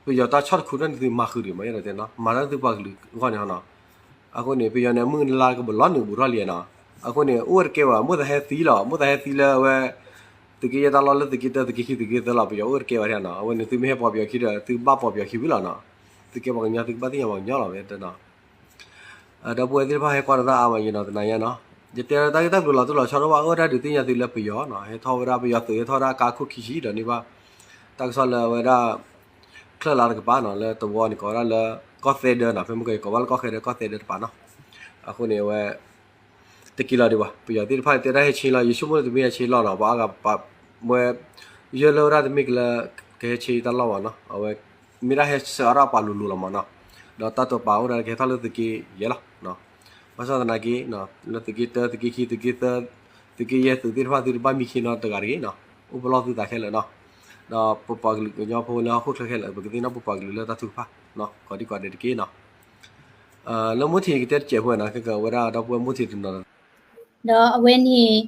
ပယီၤတၢ်ဆီၣ်တခူထီၣ်န့ၣ် သုမၤဃုာ်ဒံးမး ယအဲၣ်ဒိးတဲနီၤ, မၤတၢ်သုပှၤကလုာ်အဂီၢ်န့ၣ်နီၤ, အဃိန့ၣ် ပယီၤန့ၣ် အမုၢ်နလါကဘၣ်လီၤနုာ်ဘူးထီၣ်လံနီၤ, အဃိန့ၣ် အိၣ်တကဲဘၣ် မိၣ်သးဟဲသံလီၤ, မိၣ်သးဟဲသံလၢအဝဲ သုးက့ယဲၢ်တၢ်လီၢ်လၢသုးက့တၢ သုးက့ခံ သုးက့သၢလီၤ, ပယီၤအိၣ်တကဲဘၣ်နီၤ, အဝဲန့ၣ် သုမ့ၢ်ဟဲပိာ်ပယီၤခံဒီး သုဘၣ်ပိာ်ပယီၤခံဝံၤလီၤနီၤ, သုကဲပှၤကညီ သုကဘၣ်သ့ၣ်ညါပှၤကညီလီၤ ဝဲတဲနီၤ ဒီပုၢ်ဝဲၢ်သ့ၣ်တဖၣ်ဟဲကွၢ်တၢ်အါမးယဲနီၤ, သနာ်ညါနီၤ, ယတဲတၢ်ဂ့ၢ်တၢ်ကျိၤလီၤတိၢ်လီၤဆီဒိၣ်ဘၣ် အၢတၢ်ဒုးသ့ၣ်ညါသုလၢပယီၤနီၤ, ဟဲထီၣ်ဝဲဒၣ်ပယီၤသုး ဟဲထီၣ်ဝဲဒၣ်ကါခိၣ်ခံဆံဒီးန့ၢ်ဘၣ် တၢ်ကစီၣ်လၢအဝဲဒၣ် ချၢၣ်လါတကပၤနီၤ, လၢသဝီန့ၣ် ကိးဝဲဒၣ်လၢ ကီၢ်သဲဒၢနီၤ, ဖဲမုၢ်ကီၤ ယကိးဘၣ်လၢကီၢ်သဲဒၢ ကီၢ်သဲဒၢတပၤနီၤ, အဃိန့ၣ် အဝဲ တက့ၤလီၤဒံးဘၣ်, ပယီၤသ့ၣ်တဖၣ်တဲဒၣ်ဟဲဆ့လီၤ, ယဆိကမိၣ်လၢတမ့ၢ်ဟဲဆ့လီၤနီၤ, ပှၤအါဂၤပာ်ဝဲ ယၢလၢဝဲဒၣ်တမ့ၢ်ကလၢ ကဟဲဆ့တၢ်လီၢ်ဘၣ်နီၤ, အဝဲ မ့ၢ်ဒၣ်ဟဲဆှၢအါထီၣ်ပှၤလိၤလိၤလီၤမးနီၤ, ဒီးတၢ်တိာ်ပာ်အိၣ်ဒၣ်ကဟဲထီၣ်လၢသုးက့ယဲၢ်လီၤ. ဘၣ်ဆၣ်သနာ်က့ လၢသုးက့တၢ သုးက့ခံ သုးက့သၢ သုးက့ယဲၢ် သုးသ့ၣ်တဖၣ် သုတဘၣ်မံခ့နီတဂၤတဂ့ၤနီၤ, အိၣ်ပလီၢ်သုသးခဲလၢာ်နီၤ, ဒီးပပှၤကလုာ်ကညီဖိလၢဟီၣ်ခိၣ်ချၢခဲလၢာ် ပကသ့ၣ်နီၣ်ပပှၤကလုာ်လၢတၢ်ထုကဖၣ် ကိးဒံကိးဒဲးတက့ၢ်နီၤ. လၢမိၢ်ထံးကတဲတစဲးဖိနီၤ ခဲကဝဲဒၣ်ဒီပုၢ်ဝဲၢ်မိၢ်ထံးတနီၤ ဒီးအဝဲန့ၣ်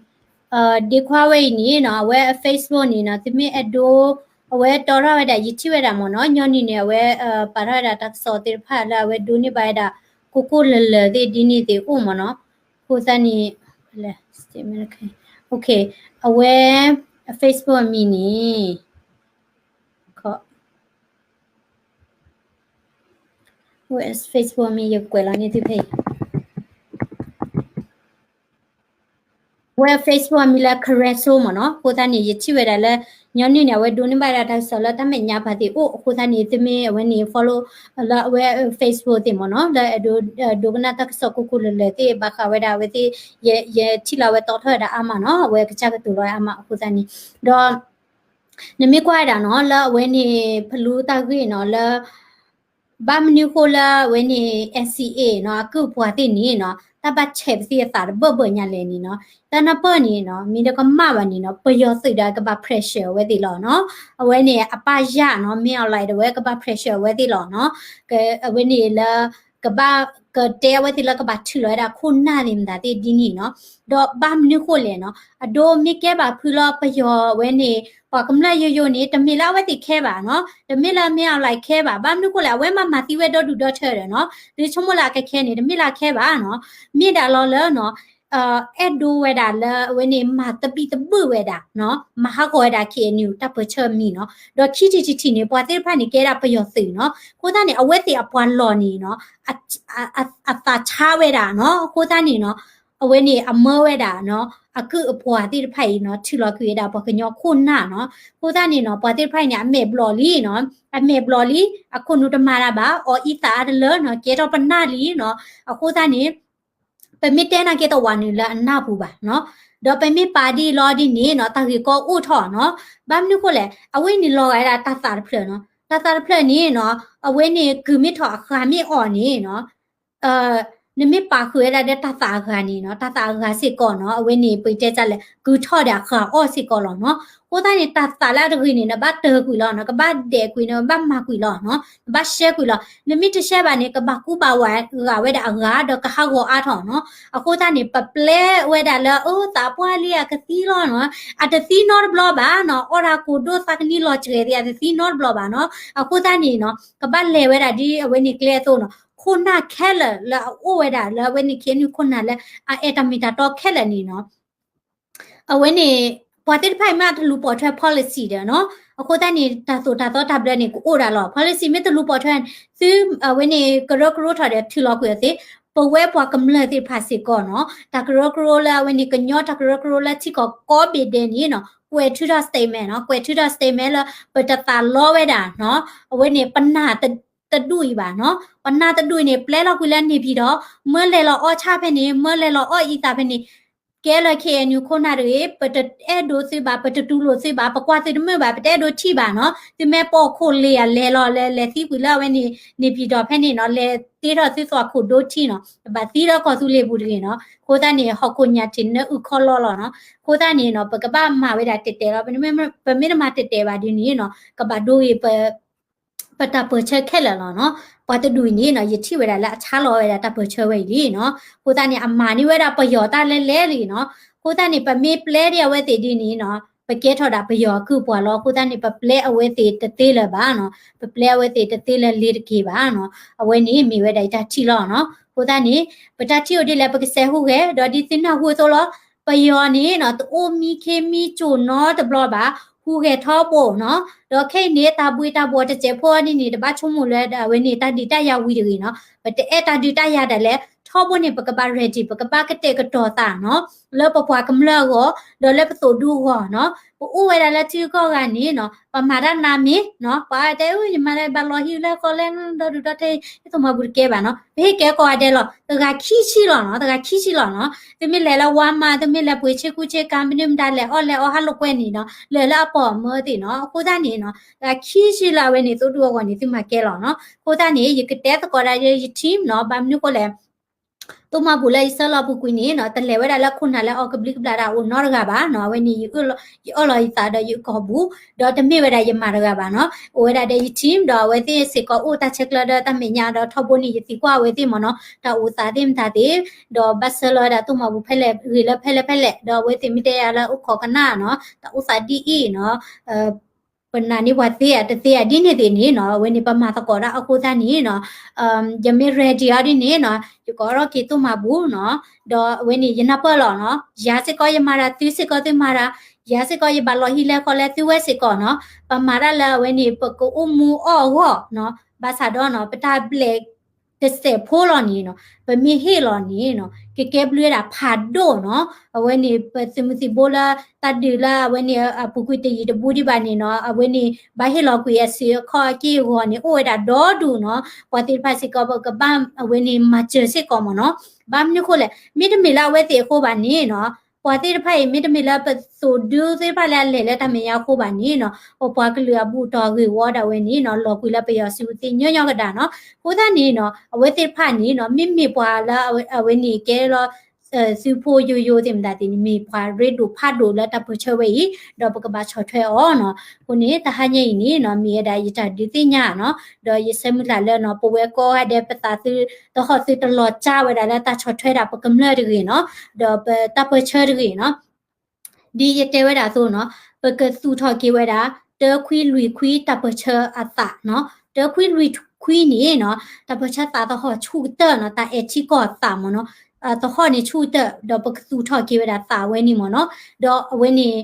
ဒ့ခွါဝဲအံၤန့ၣ်နီၤ အဝဲအ Facebook န့ၣ်နီၤ သုမ့ၢ်အဲၣ်ဒိး အဝဲတီထီၣ်ဝဲဒၣ် ယထံၣ်ဝဲဒၣ်မ့ၢ်နီၤ ညီနုၢ်န့ၣ် အဝဲပာ်ထီၣ်ဝဲဒၣ်တၢ်ကစီၣ်သ့ၣ်တဖၣ်လၢအဝဲဒိးန့ၢ်ဘၣ်ဝဲဒၣ် ကိၢ်ကိၢ်လၢၤလၢၤသ့ၣ်ဒ်န့ၣ်သ့ၣ်အိၣ်မ့ၢ်နီၤ, အဃိသတးန့ၣ် အဝဲ Facebook အမံၤန့ၣ် အဝဲ Facebook အမံၤ ယကကွဲးလီၤန့ၢ်သုဖဲအံၤ အဝဲ Facebook အမံၤလၢ Careso မ့ၢ်နီၤ, အဃိသတးန့ၣ် ယထံၣ်ဝဲဒၣ်လၢ ညီနုၢ်န့ၣ် အဝဲဒိးန့ၢ်ဘၣ်ဒၣ်တၢ်ကစီၣ်လၢတၢ်မဲာ်ညါပှၤသ့ၣ်အိၣ် အဃိသတးန့ၣ် သုမ့ၢ်အဝဲန့ၣ် follow လၢအဝဲ Facebook သ့ၣ်မ့ၢ်နီၤ လၢအဲၣ်ဒိး ဒိကနၣ်တၢ်ကစီၣ်ကိၢ်ကိၢ်လၢၤလၢၤသ့ၣ် ဘၣ်ဃးဝဲဒၣ်အဝဲသ့ၣ် ယ ယထံၣ်လၢအဝဲတီထီၣ်ဝဲဒၣ်အါမးနီၤ အဝဲကစၢ်ကတိၤလီၤဝဲအါမး အဃိသတးန့ၣ် ဒီး နမ့ၢ်ကွၢ်ဝဲဒၣ်နီၤ လၢအဝဲန့ၣ် ဖလူတၢ်ဂ့ၢ်နီၤ လၢ ဘၣ်မနုၤဃိလၢအဝဲန့ၣ် NCA နီၤ အကုၢ်အပှၤသ့ၣ်န့ၣ်နီၤ တၢ်ဘၣ်ဆဲးပသံအသးတဘၢၣ်ဘၢၣ်ညါလဲၣ်န့ၣ်နီၤ တၢ်နၢ်ပၢၢ်န့ၣ်နီၤ မ့ၢ်တကမၣ်ဘၣ်န့ၣ်နီၤ ပယီၤသုးဒီးကဘၣ် pressure အဝဲသ့ၣ်လီၤနီၤ အဝဲန့ၣ်အပၢ်ယၢ်နီၤ မ့ၢ်အီၤလၢ ဒီးအဝဲကဘၣ် pressure အဝဲသ့ၣ်လီၤနီၤ အဝဲန့ၣ်လၢ ကဘၣ် ကတဲအဝဲသ့ၣ်လၢကဘၣ်ထုးလီၤဝဲဒၣ်ခိၣ်နၢ်သ့ၣ်မတၤသ့ၣ်ဒ်န့ၣ်နီၤ ဒီးဘၣ်မနုၤဃိလဲၣ်နီၤ အဒိမ့ၢ်ကဲဘၣ်ဖုလၢပယီၤဝဲန့ၣ် ပှၤကမျၢၢ်ယိယိန့ၣ် တမ့ၢ်လၢအဝဲသ့ၣ်ခဲဘၣ်နီၤ တမ့ၢ်လၢမ့ၢ်အီၤလၢခဲဘၣ် ဘၣ်မနုၤဃိလဲၣ် အဝဲမၤမၤသံဝဲဒီဒူၣ်ဒီထၢဒီးနီၤ သုဆိကမိၣ်လၢအကခဲန့ၣ် တမ့ၢ်လၢအခဲဘၣ်နီၤ မ့ၢ်ဒၣ်လီၤလၢနီၤ အဲၣ်ဒိးဝဲဒၣ်လၢအဝဲန့ၣ် မၤသဘံၣ်သဘုၣ်ဝဲဒၣ်နီၤ မၤဟးဂီၤဝဲဒၣ် KNU တၢ်ပၢၢ်ဆၢအမံၤနီၤ ဒီးခံထံၣ်တထံၣ်န့ၣ် ပှၤသ့ၣ်တဖၣ်န့ၣ် ကဲဒၣ်ပယီၤသုးနီၤ အဃိသတးန့ၣ် အဝဲသ့ၣ်အပှၤလီၢ်န့ၣ်နီၤ အသးဆါဝဲဒၣ်နီၤ အဃိသတးန့ၣ်နီၤ အဝဲန့ၣ်အမၢဝဲဒၣ်နီၤ အကုၢ်အပှၤသ့ၣ်တဖၣ်အံၤနီၤ ထုးလီၤကွံာ်ဝဲဒၣ်ပှၤကညီခိၣ်နၢ်နီၤ အဃိသတးန့ၣ်နီၤ ပှၤသ့ၣ်တဖၣ်အံၤန့ၣ် အမဲာ်ဘျီၣ်လံနီၤ အမဲာ်ဘျီၣ်လံ အခိၣ်နူာ်တမၤတၢ်ဘၣ် အီၣ်အံသးအါတလၢနီၤ ကဲထီၣ်ပနၢ်လံနီၤ အဃိသတးန့ၣ် ပမ့ၢ်တဲနာ်က့တဝးနုာ်လၢအနၢ်ပူၤဘၣ်နီၤ ဒီးပမ့ၢ်ပာ်ဒ်အံၤလီၤဒ်န့ၣ်နီၤ တၢ်ဂ့ၢ်ကီအိၣ်ထီၣ်နီၤ ဘၣ်မနုၤဃိလဲၣ် အဝဲန့ၣ်လီၤဂာ်ဝဲဒၣ်တၢ်သးတဖျၢၣ်နီၤ တၢ်သးတဖျၢၣ်န့ၣ်နီၤ အဝဲန့ၣ်ကုၢ်မ့ၢ်ထီၣ်အဃၢ်မ့ၢ်အီၣ်န့ၣ်နီၤ နမ့ၢ်ပာ်ဃုာ်ဝဲဒၣ်ဒီးတၢ်သးအဂၤန့ၣ်နီၤ တၢ်သးအဂၤစ့ၢ်ကီးနီၤ အဝဲန့ၣ် ပတဲတၢ်လဲၣ် ကုၢ်ထီၣ်ဒီးအဃၢ်အီၣ်စ့ၢ်ကီးလီၤနီၤ အဃိသတးန့ၣ် တၢ်သးလၢအတဂ့ၤန့ၣ် နဘၣ်တၢၢ်ကွံာ်လီၤနီၤ ကဘၣ်ဒဲးကွံာ်နီၤ ဘၣ်မၤကွံာ်လီၤနီၤ နဘၣ်ရှဲကွံာ်လီၤ နမ့ၢ်တရှဲဘၣ်န့ၣ် ကဘၣ်ကူဘၣ်ဝဲဂာ်ဝဲဒၣ်အဂၤ ဒီးကဟးဂီၤအါထီၣ်နီၤ အဃိသတးန့ၣ် ပပျဲဝဲဒၣ်လၢ အၢ သးပှၢ်လံအကသံလီၤနီၤ အတသံနီတဘျီဘၣ်နီၤ အီၣ်တၢ်ကိၢ်ဒိၣ်သးကနံလီၤစှဲၤသ့ အတသံနီတဘျီဘၣ်နီၤ အဃိသတးန့ၣ်နီၤ ကဘၣ်လဲၤဝဲဒၣ်ဒ်အဝဲန့ၣ်ကျဲအသိးနီၤ ခိၣ်နၢ်ခဲလၢာ်လၢအအိၣ်ဝဲဒၣ်လၢအဝဲန့ၣ် KNU ခိၣ်နၢ်လၢအအဲၣ်တၢ်မ့ၢ်တၢ်တီခဲလၢာ်န့ၣ်နီၤ အဝဲန့ၣ် ပှၤသ့ၣ်တဖၣ်အံၤမ့ၢ်တလူၤပိာ်ထွဲ policy ဒီးနီၤ အဃိသတးန့ၣ် တၢ်သိၣ်တၢ်သီတၢ်ဘျၢန့ၣ် ကအိၣ်ဒၣ်လီၤ policy မ့ၢ်တလူၤပိာ်ထွဲ သု အဝဲန့ၣ် ကရၢကရိထီၣ်ဒီးထုးလီၤကွံာ်အီၤသ့ ပဝဲပှၤကမျၢၢ်သ့ၣ်တဖၣ်စ့ၢ်ကီးနီၤ တၢ်ကရၢကရိလၢအဝဲန့ၣ် ကညီတၢ်ကရၢကရိလၢထံကီၢ်ကိးဘ့ၣ်ဒဲးန့ၣ်နီၤ ကွဲးထုးထီၣ် statement နီၤ ကွဲးထုးထီၣ် statement လၢပတသးလီဝဲဒၣ်နီၤ အဝဲန့ၣ် ပနၢ်တဒူၣ်အံၤဘၣ်နီၤ ပနၢ်တဒူၣ်အံၤန့ၣ် ပျဲလီၤကွံာ်လၢန့ၣ်ဖံးဒီး မၢလဲၤလီၤအီၣ်ဆၣ်ဖဲန့ၣ် မၢလဲၤလီၤအီၣ်အံသးဖဲန့ၣ် ကဲလၢ KNU ခိၣ်နၢ်တဂ့ၤ ပတအဲၣ်ဒိးသုဘၣ် ပတတူၢ်လိာ်သုဘၣ် ပကွၢ်သုတမုာ်ဘၣ် ပတအဲၣ်ဒိးထံၣ်ဘၣ်နီၤ သုမ့ၢ်ပိာ်ခိၣ်လ့ၤအလဲၤလီၤလဲၤ လဲၤသံကွံာ်လၢအဝဲန့ၣ် န့ၣ်ဖံးဒီးဖဲန့ၣ်နီၤ လဲၤတ့ထီၣ်သုသွၣ်ခိၣ်ဒိထံနီၤ တဘၣ်သံလၢကီၢ်သူလ့ၤပူၤတဂ့ၤနီၤ အဃိသတးန့ၣ် ဟီၣ်ခိၣ်ညၣ်ထံးနၢအုၣ်ခီလီလီၤနီၤ အဃိသတးန့ၣ်နီၤ ပကဘၣ်မၤဝဲဒၣ်တဲာ်တဲာ်လီၤ ပမ့ၢ်တမၤတဲာ်တဲာ်ဘၣ်ဒ်န့ၣ်နီၤ ကဘၣ်ဒိဂ့ၤ ပတၢ်ပၢၢ်ဆၢခဲလၢာ်လီၤနီၤ. ပှၤတဒူၣ်အံၤန့ၣ်နီၤ ယထံၣ်ဝဲဒၣ်လၢအဆါလီၤဝဲဒၣ်တၢ်ပၢၢ်ဆၢဝဲအံၤလံနီၤ. အဃိသတးန့ၣ် အမၤန့ၢ်ဝဲဒၣ်ပယီၤတၢ်လဲၤလဲၤလံနီၤ. အဃိသတးန့ၣ် ပမ့ၢ်ပျဲဒ်အဝဲသ့ၣ်ဒ်န့ၣ်နီၤ ပကဲထီၣ်ဒၣ်ပယီၤအကုၢ်ပှၤလီၤ. အဃိသတးန့ၣ် ပပျဲအဝဲသ့ၣ်တသ့လၢၤဘၣ်နီၤ. ပပျဲအဝဲသ့ၣ်တသ့လၢၤလ့ၤတက့ၢ်ဘၣ်နီၤ. အဝဲန့ၣ်မ့ၢ်ဝဲဒၣ်ယတၢ်ထံၣ်လီၤနီၤ. အဃိသတးန့ၣ် ပတၢ်ထံၣ်အိၣ်ဒ်လဲၣ် ပကစဲးဟူးဂဲၤ ဒီးဒ်သုနၢ်ဟူအသိးလီၤ. ပယီၤန့ၣ်နီၤ တအိၣ်မံခ့မံကၠိၣ်နီတဘျီဘၣ်, ဟူးဂဲၤထီဘိနီၤ. ဒီးခဲအံၤန့ၣ် တၢ်ဘှံးတၢ်ဘှီးတစဲးဖိအီၤဒ်န့ၣ် တဘၣ်ဆိကမိၣ်လၢအဝဲန့ၣ် တၢ်ဒုးတၢ်ယၤဝံၤတဂ့ၤနီၤ. ပတအဲၣ်တၢ်ဒုးတၢ်ယၤဒၣ်လဲာ် ထီဘိန့ၣ် ပကဘၣ် ready ပကဘၣ်ကတဲာ်ကတီၤသးနီၤ လၢပပှၤကမျၢၢ်အဂီၢ် ဒီးလၢပသိၣ်ဒူအဂီၢ်နီၤ. ပအိၣ်ဝဲဒၣ်လၢထံဂုၤကီၢ်ဂၤန့ၣ်နီၤ ပမၤတၢ်နါမ့ၢ်နီၤ ပှၤတဲ ယမၤလၢဘၣ်လီၤဟံၣ်လၢဃီလဲၣ် ဒီဒူၣ်ဒီထၢ ယသိၣ်မၤဘူၣ်တကဲဘၣ်နီၤ. ပဟ့ၣ်ကဲကိးဂၤဒဲးလီၤ တဂၤခံဆံလီၤနီၤ တဂၤခံဆံလီၤနီၤ. သုမ့ၢ်လဲၤလၢ Walmart သုမ့ၢ်လဲၤပှ့ၤဆ့ကူဆ့ကၤ မနုၤမတၤလဲၤအီၣ်လဲၤအီဟးလိာ်ကွဲန့ၣ်နီၤ လဲၤလၢအပိာ်မၢသ့ၣ်နီၤ. အဃိသတးန့ၣ်နီၤ တဂၤခံဆံလၢအဝဲန့ၣ် သိၣ်ဒူအဂီၢ်န့ၣ် သုမၤကဲလီၤနီၤ. အဃိသတးန့ၣ် ယကတဲသကိးဒၣ်လၢယ team နီၤ ဘၣ်မနုၤဃိလဲၣ် သိၣ်မၤဘူၣ်လၢယဆှၢလီၤပူၤကွံာ်န့ၣ်နီၤ တလဲၤဝဲဒၣ်လၢခိၣ်နၢ်လၢအီၤကဘျံးကဘျၣ်တၢ်အိၣ်နီတဂၤဘၣ်နီၤ. အဝဲန့ၣ် ယအၢၣ်လီၤယသးဒီးယကီၢ်ပူၤ ဒီးတမ့ၢ်ဝဲဒၣ်ယမၤတဂၤဘၣ်နီၤ. အိၣ်ဝဲဒၣ်ဒီးယ team ဒီးအဝဲသ့ၣ်စ့ၢ်ကီးအိၣ်တၢ်ဆဲးကျၢဒီးတၢ်မဲာ်ညါဒီးထီဘိန့ၣ် ယသံကွၢ်အဝဲသ့ၣ်မ့ၢ်နီၤ တၢ်အိၣ်သးသ့ၣ်မတၤသ့ၣ် ဒီးဘၣ်ဆှၢလီၤဝဲဒၣ်သိၣ်မၤဘူၣ်ဖဲလဲၣ်ဂ့ၤလၢဖဲလဲၣ်ဖဲလဲၣ် ဒီးအဝဲသ့ၣ်မ့ၢ်တဲယၤလၢအိၣ်ခိးကနၣ်နီၤ တၢ်အိၣ်သးဒ်အံၤနီၤ ပနာ်န့ၢ်ပှၤသ့ဧါ တသ့ဧါ ဒ်န့ၣ်သ့ၣ်န့ၣ်နီၤ အဝဲန့ၣ် ပမၤသကိးတၢ်အဃိသတးန့ၣ်နီၤ ယမ့ၢ် ready အီၤဒ်န့ၣ်နီၤ ယကအိးထီၣ်က့ၤသိၣ်မၤဘူၣ်နီၤ ဒီးအဝဲန့ၣ် ယနၢ်ပၢၢ်လီၤနီၤ ယၤစ့ၢ်ကီးယမၤတၢ် သုစ့ၢ်ကီးသုမၤတၢ် ယၤစ့ၢ်ကီးယဘၣ်လီၤဟံၣ်လဲဃီလဲ သုဝဲစ့ၢ်ကီးနီၤ ပမၤတၢ်လၢအဝဲန့ၣ် ပကအိၣ်မူအီၣ်အဂီၢ်နီၤ ဘၣ်ဆၣ်ဒီးနီၤ ပတၢ်ဘျဲး တစဲးဖိလီၤန့ၣ်နီၤ ပမ့ၢ်ဟ့ၣ်လီၤန့ၣ်နီၤ ကကဲဘျုးဝဲဒၣ်ဖးဒိၣ်နီၤ အဝဲန့ၣ် ပသုးမုၢ်သံၣ်ဘိလၢ တၢ်ဒုးလၢအဝဲန့ၣ် အပူၤကွံာ်တယံာ်တဘူးဒံးဘၣ်န့ၣ်နီၤ အဝဲန့ၣ် ဘၣ်ဟ့ၣ်လီၤကွံာ်အစုအခီၣ်အက့ၢ်အဂီၤန့ၣ် အိၣ်ဝဲဒၣ်ဒီဒူၣ်နီၤ ပှၤသ့ၣ်တဖၣ်စ့ၢ်ကီး ပကဘၣ်အဝဲန့ၣ်မၤစၢၤစ့ၢ်ကီးမ့ၢ်နီၤ ဘၣ်မနုၤဃိလဲၣ် မ့တမ့ၢ်လၢအဝဲသ့ၣ်အဃိဘၣ်န့ၣ်နီၤ ပှၤသ့ၣ်တဖၣ်အံၤ မ့တမ့ၢ်လၢပသိၣ်ဒူသ့ၣ်တဖၣ်လၢအလဲၤလၢတၢ်မဲာ်ညါအဃိဘၣ်န့ၣ်နီၤ ပပှၤကလုာ်အဘူးအတီၢ်ဂ့ၢ်ဝီဒၣ်ဝဲန့ၣ်နီၤ လီၤကွံာ်လၢပယီၤစုပူၤသ့ညီညီကဒၣ်နီၤ အဃိသတးန့ၣ်နီၤ အဝဲသ့ၣ်တဖၣ်န့ၣ်နီၤ မ့မ့ၢ်ပှၤလၢအဝဲန့ၣ်ကဲလီၤ သုးဖိယိယိသ့ၣ်မတၤသ့ၣ်န့ၣ် မ့ၢ်ပှၤရ့ဒိၣ်ဖးဒိၣ်လၢတၢ်ပၢၢ်ဆၢဝဲအံၤ ဒီးပကဘၣ်ဆီၣ်ထွဲအီၤနီၤ အဃိန့ၣ် တဟါညါအံၤန့ၣ်နီၤ မ့ၢ်ဝဲဒၣ်ယတၢ်ဒုးသ့ၣ်ညါနီၤ ဒီးယဆၢမုၢ်လၢ်လၢနီၤ ပဝဲကိးဂၤဒဲးပသးသု သဟီၣ်သုတလီၤကၢ်ဝဲဒၣ်လၢတၢ်ဆီၣ်ထွဲဒၣ်ပကမျၢၢ်တဂ့ၤနီၤ ဒီးပတၢ်ပၢၢ်ဆၢတဂ့ၤနီၤ ဒ်ယတဲဝဲဒၣ်အသိးနီၤ ပကသူၣ်ထီၣ်က့ၤဝဲဒၣ် တၢခွံလွံၢ်ခွံတၢ်ပၢၢ်ဆၢအသးနီၤ တၢခွံလွံၢ်ခွံန့ၣ်နီၤ တၢ်ပၢၢ်ဆၢသးသဟီၣ်ဆူၣ်ကတၢၢ်နီၤ တၢ်အဲၣ်ထံကီၢ်အသးမ့ၢ်နီၤ သဟီၣ်န့ၣ်ဆူၣ်ကတၢၢ် ဒီးပကသူၣ်ထီၣ်က့ၤဝဲဒၣ်သးဝဲန့ၣ်မ့ၢ်နီၤ ဒီးအဝဲန့ၣ်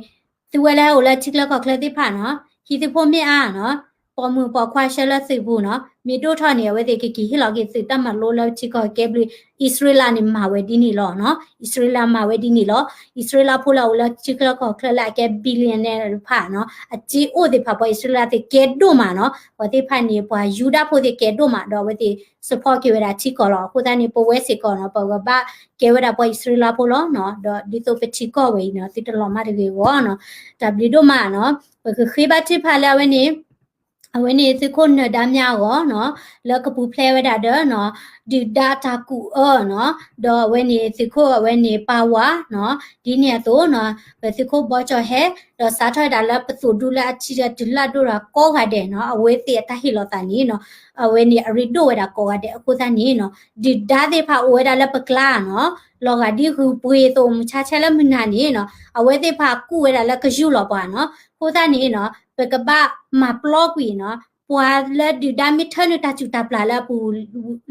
သုဝဲလၢအိၣ်လၢထံချၢကီၢ်ချၢသ့ၣ်တဖၣ်နီၤ ဟံၣ်သုးဖိမ့ၢ်အါနီၤ ပိာ်မုၣ်ပိာ်ခွါဆှၢလၢသုးပူၤနီၤ မ့ၢ်ဒိၣ်ထီၣ်န့ၣ် အဝဲသ့ၣ်ကက့ၤဟ့ၣ်လီၤက့ၤသုးတၢ်မၤလိလၢထံကီၢ်ကဲဘျုး အံၣ်စရ့လးန့ၣ်မၤဝဲဒ်န့ၣ်လီၤနီၤ အံၣ်စရ့လးမၤဝဲဒ်န့ၣ်လီၤ အံၣ်စရ့လးဖိလၢအအိၣ်လၢထံချၢကီၢ်ချၢလၢအကဲ billionaire တဖၣ်နီၤ အစ့အိၣ်သ့ၣ်တဖၣ် ပှၤအံၣ်စရ့လးသ့ၣ်ကဲဒိၣ်မးနီၤ ပှၤသ့ၣ်တဖၣ်န့ၣ် ပှၤယူဒၤဖိသ့ၣ်ကဲဒိၣ်မး ဒီးအဝဲသ့ၣ် support က့ၤဝဲဒၣ်ထံကီၢ်လီၤ အဃိသတးန့ၣ် ပဝဲစ့ၢ်ကီးနီၤ ပကဘၣ်ကဲဝဲဒၣ်ပှၤအံၣ်စရ့လးဖိလီၤနီၤ ဒီးဒ်သိးပထံကီၢ်ဝဲအံၤနီၤ သုတလီၤမၢ်တဂ့ၤအဂီၢ်နီၤ တၢ်ဘျုးဒိၣ်မးနီၤ ပကဃ့ဘါထုကဖၣ်လၢအဝဲန့ၣ် အဝဲန့ၣ်သုးခိၣ်နၢၤဒါမြအဂီၢ်နီၤ လၢကပူၤဖျဲးဝဲဒၣ်ဒီးနီၤ ဒုၣ်ဒါတၢ်ကူၣ်အၢနီၤ ဒီးအဝဲန့ၣ်သုးခိၣ်အဝဲန့ၣ်ပၢ်ဝါနီၤ ဒ်န့ၣ်အသိးနီၤ ပသုးခိၣ်ဘီကၠီၣ်ဟဲ ဒီးစးထီၣ်ဝဲဒၣ်လၢပသိၣ်ဒူလၢအထံဒီးတုၤလၢအဒိၣ်ဒီးကိးဂၤဒဲးနီၤ အဝဲသ့ၣ်အတၢ်ဟ့ၣ်လီၤသးန့ၣ်နီၤ အဝဲန့ၣ်အရ့ဒိၣ်ဝဲဒၣ်ကိးဂၤဒဲးအဃိသတးန့ၣ်နီၤ ဒုၣ်ဒါသ့ၣ်တဖၣ်အိၣ်ဝဲဒၣ်လၢပကျါနီၤ လီၤဂာ်ဒ်ဂုၢ်ပှ့ၤအသိး မုၢ်ဆါဆဲလၢမုၢ်နၤန့ၣ်နီၤ အဝဲသ့ၣ်တဖၣ်ကူၣ်ဝဲဒၣ်လၢကယူၢ်လီၤပှၤနီၤ အဃိသတးန့ၣ်နီၤ ပကဘၣ်မၤပျီကွံာ်နီၤ ပှၤလၢဒုၣ်ဒါမ့ၢ်ထၢနုာ်တၢ်စူၢ်တၢ်ပျၢ်လၢအပူၤလံ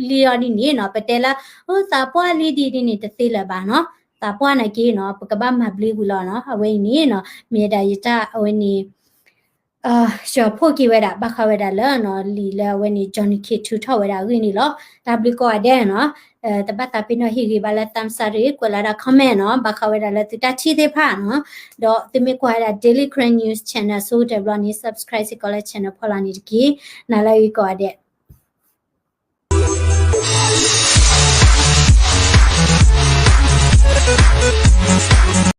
အီၤဒ်န့ၣ်နီၤ ပတဲလၢ သးပှၢ်လံဒ်ဒ်န့ၣ်တသ့လၢၤဘၣ်နီၤ သးပှၢ်နာ်က့နီၤ ပကဘၣ်မၤဘျုးကွံာ်လီၤနီၤ အဝဲအံၤန့ၣ်နီၤ မ့ၢ်ဝဲဒၣ်ယတၢ်အဝဲန့ၣ် ယီၤဖှိၣ်က့ၤဝဲဒၣ် ဘၣ်ဃးဝဲဒၣ်လၢနီၤ လံာ်လၢအဝဲန့ၣ် Johnny K ထုးထီၣ်ဝဲဒၣ်အဂ့ၢ်န့ၣ်လီၤ. တၢ်ဘျုးကိးဂၤဒဲးနီၤ တဘၣ်သးပ့ၤနီၣ်ဟ့ၣ်ဂံၢ်ဘါလၢ thumbs up တဂ့ၤ ကွဲးလီၤဒၣ် comment နီၤ ဘၣ်ဃးဝဲဒၣ်လၢသုတၢ်ထံၣ်သ့ၣ်တဖၣ်နီၤ ဒီးသုမ့ၢ်ကွၢ်ဝဲဒၣ် Daily Karen News Channel ဆိကတၢၢ်ဘျီန့ၣ် subscribe စ့ၢ်ကီးလၢ channel ဖီလာ်န့ၣ်တက့ၢ်. နၤလၢအဂ့ၤကိးဂၤဒဲး.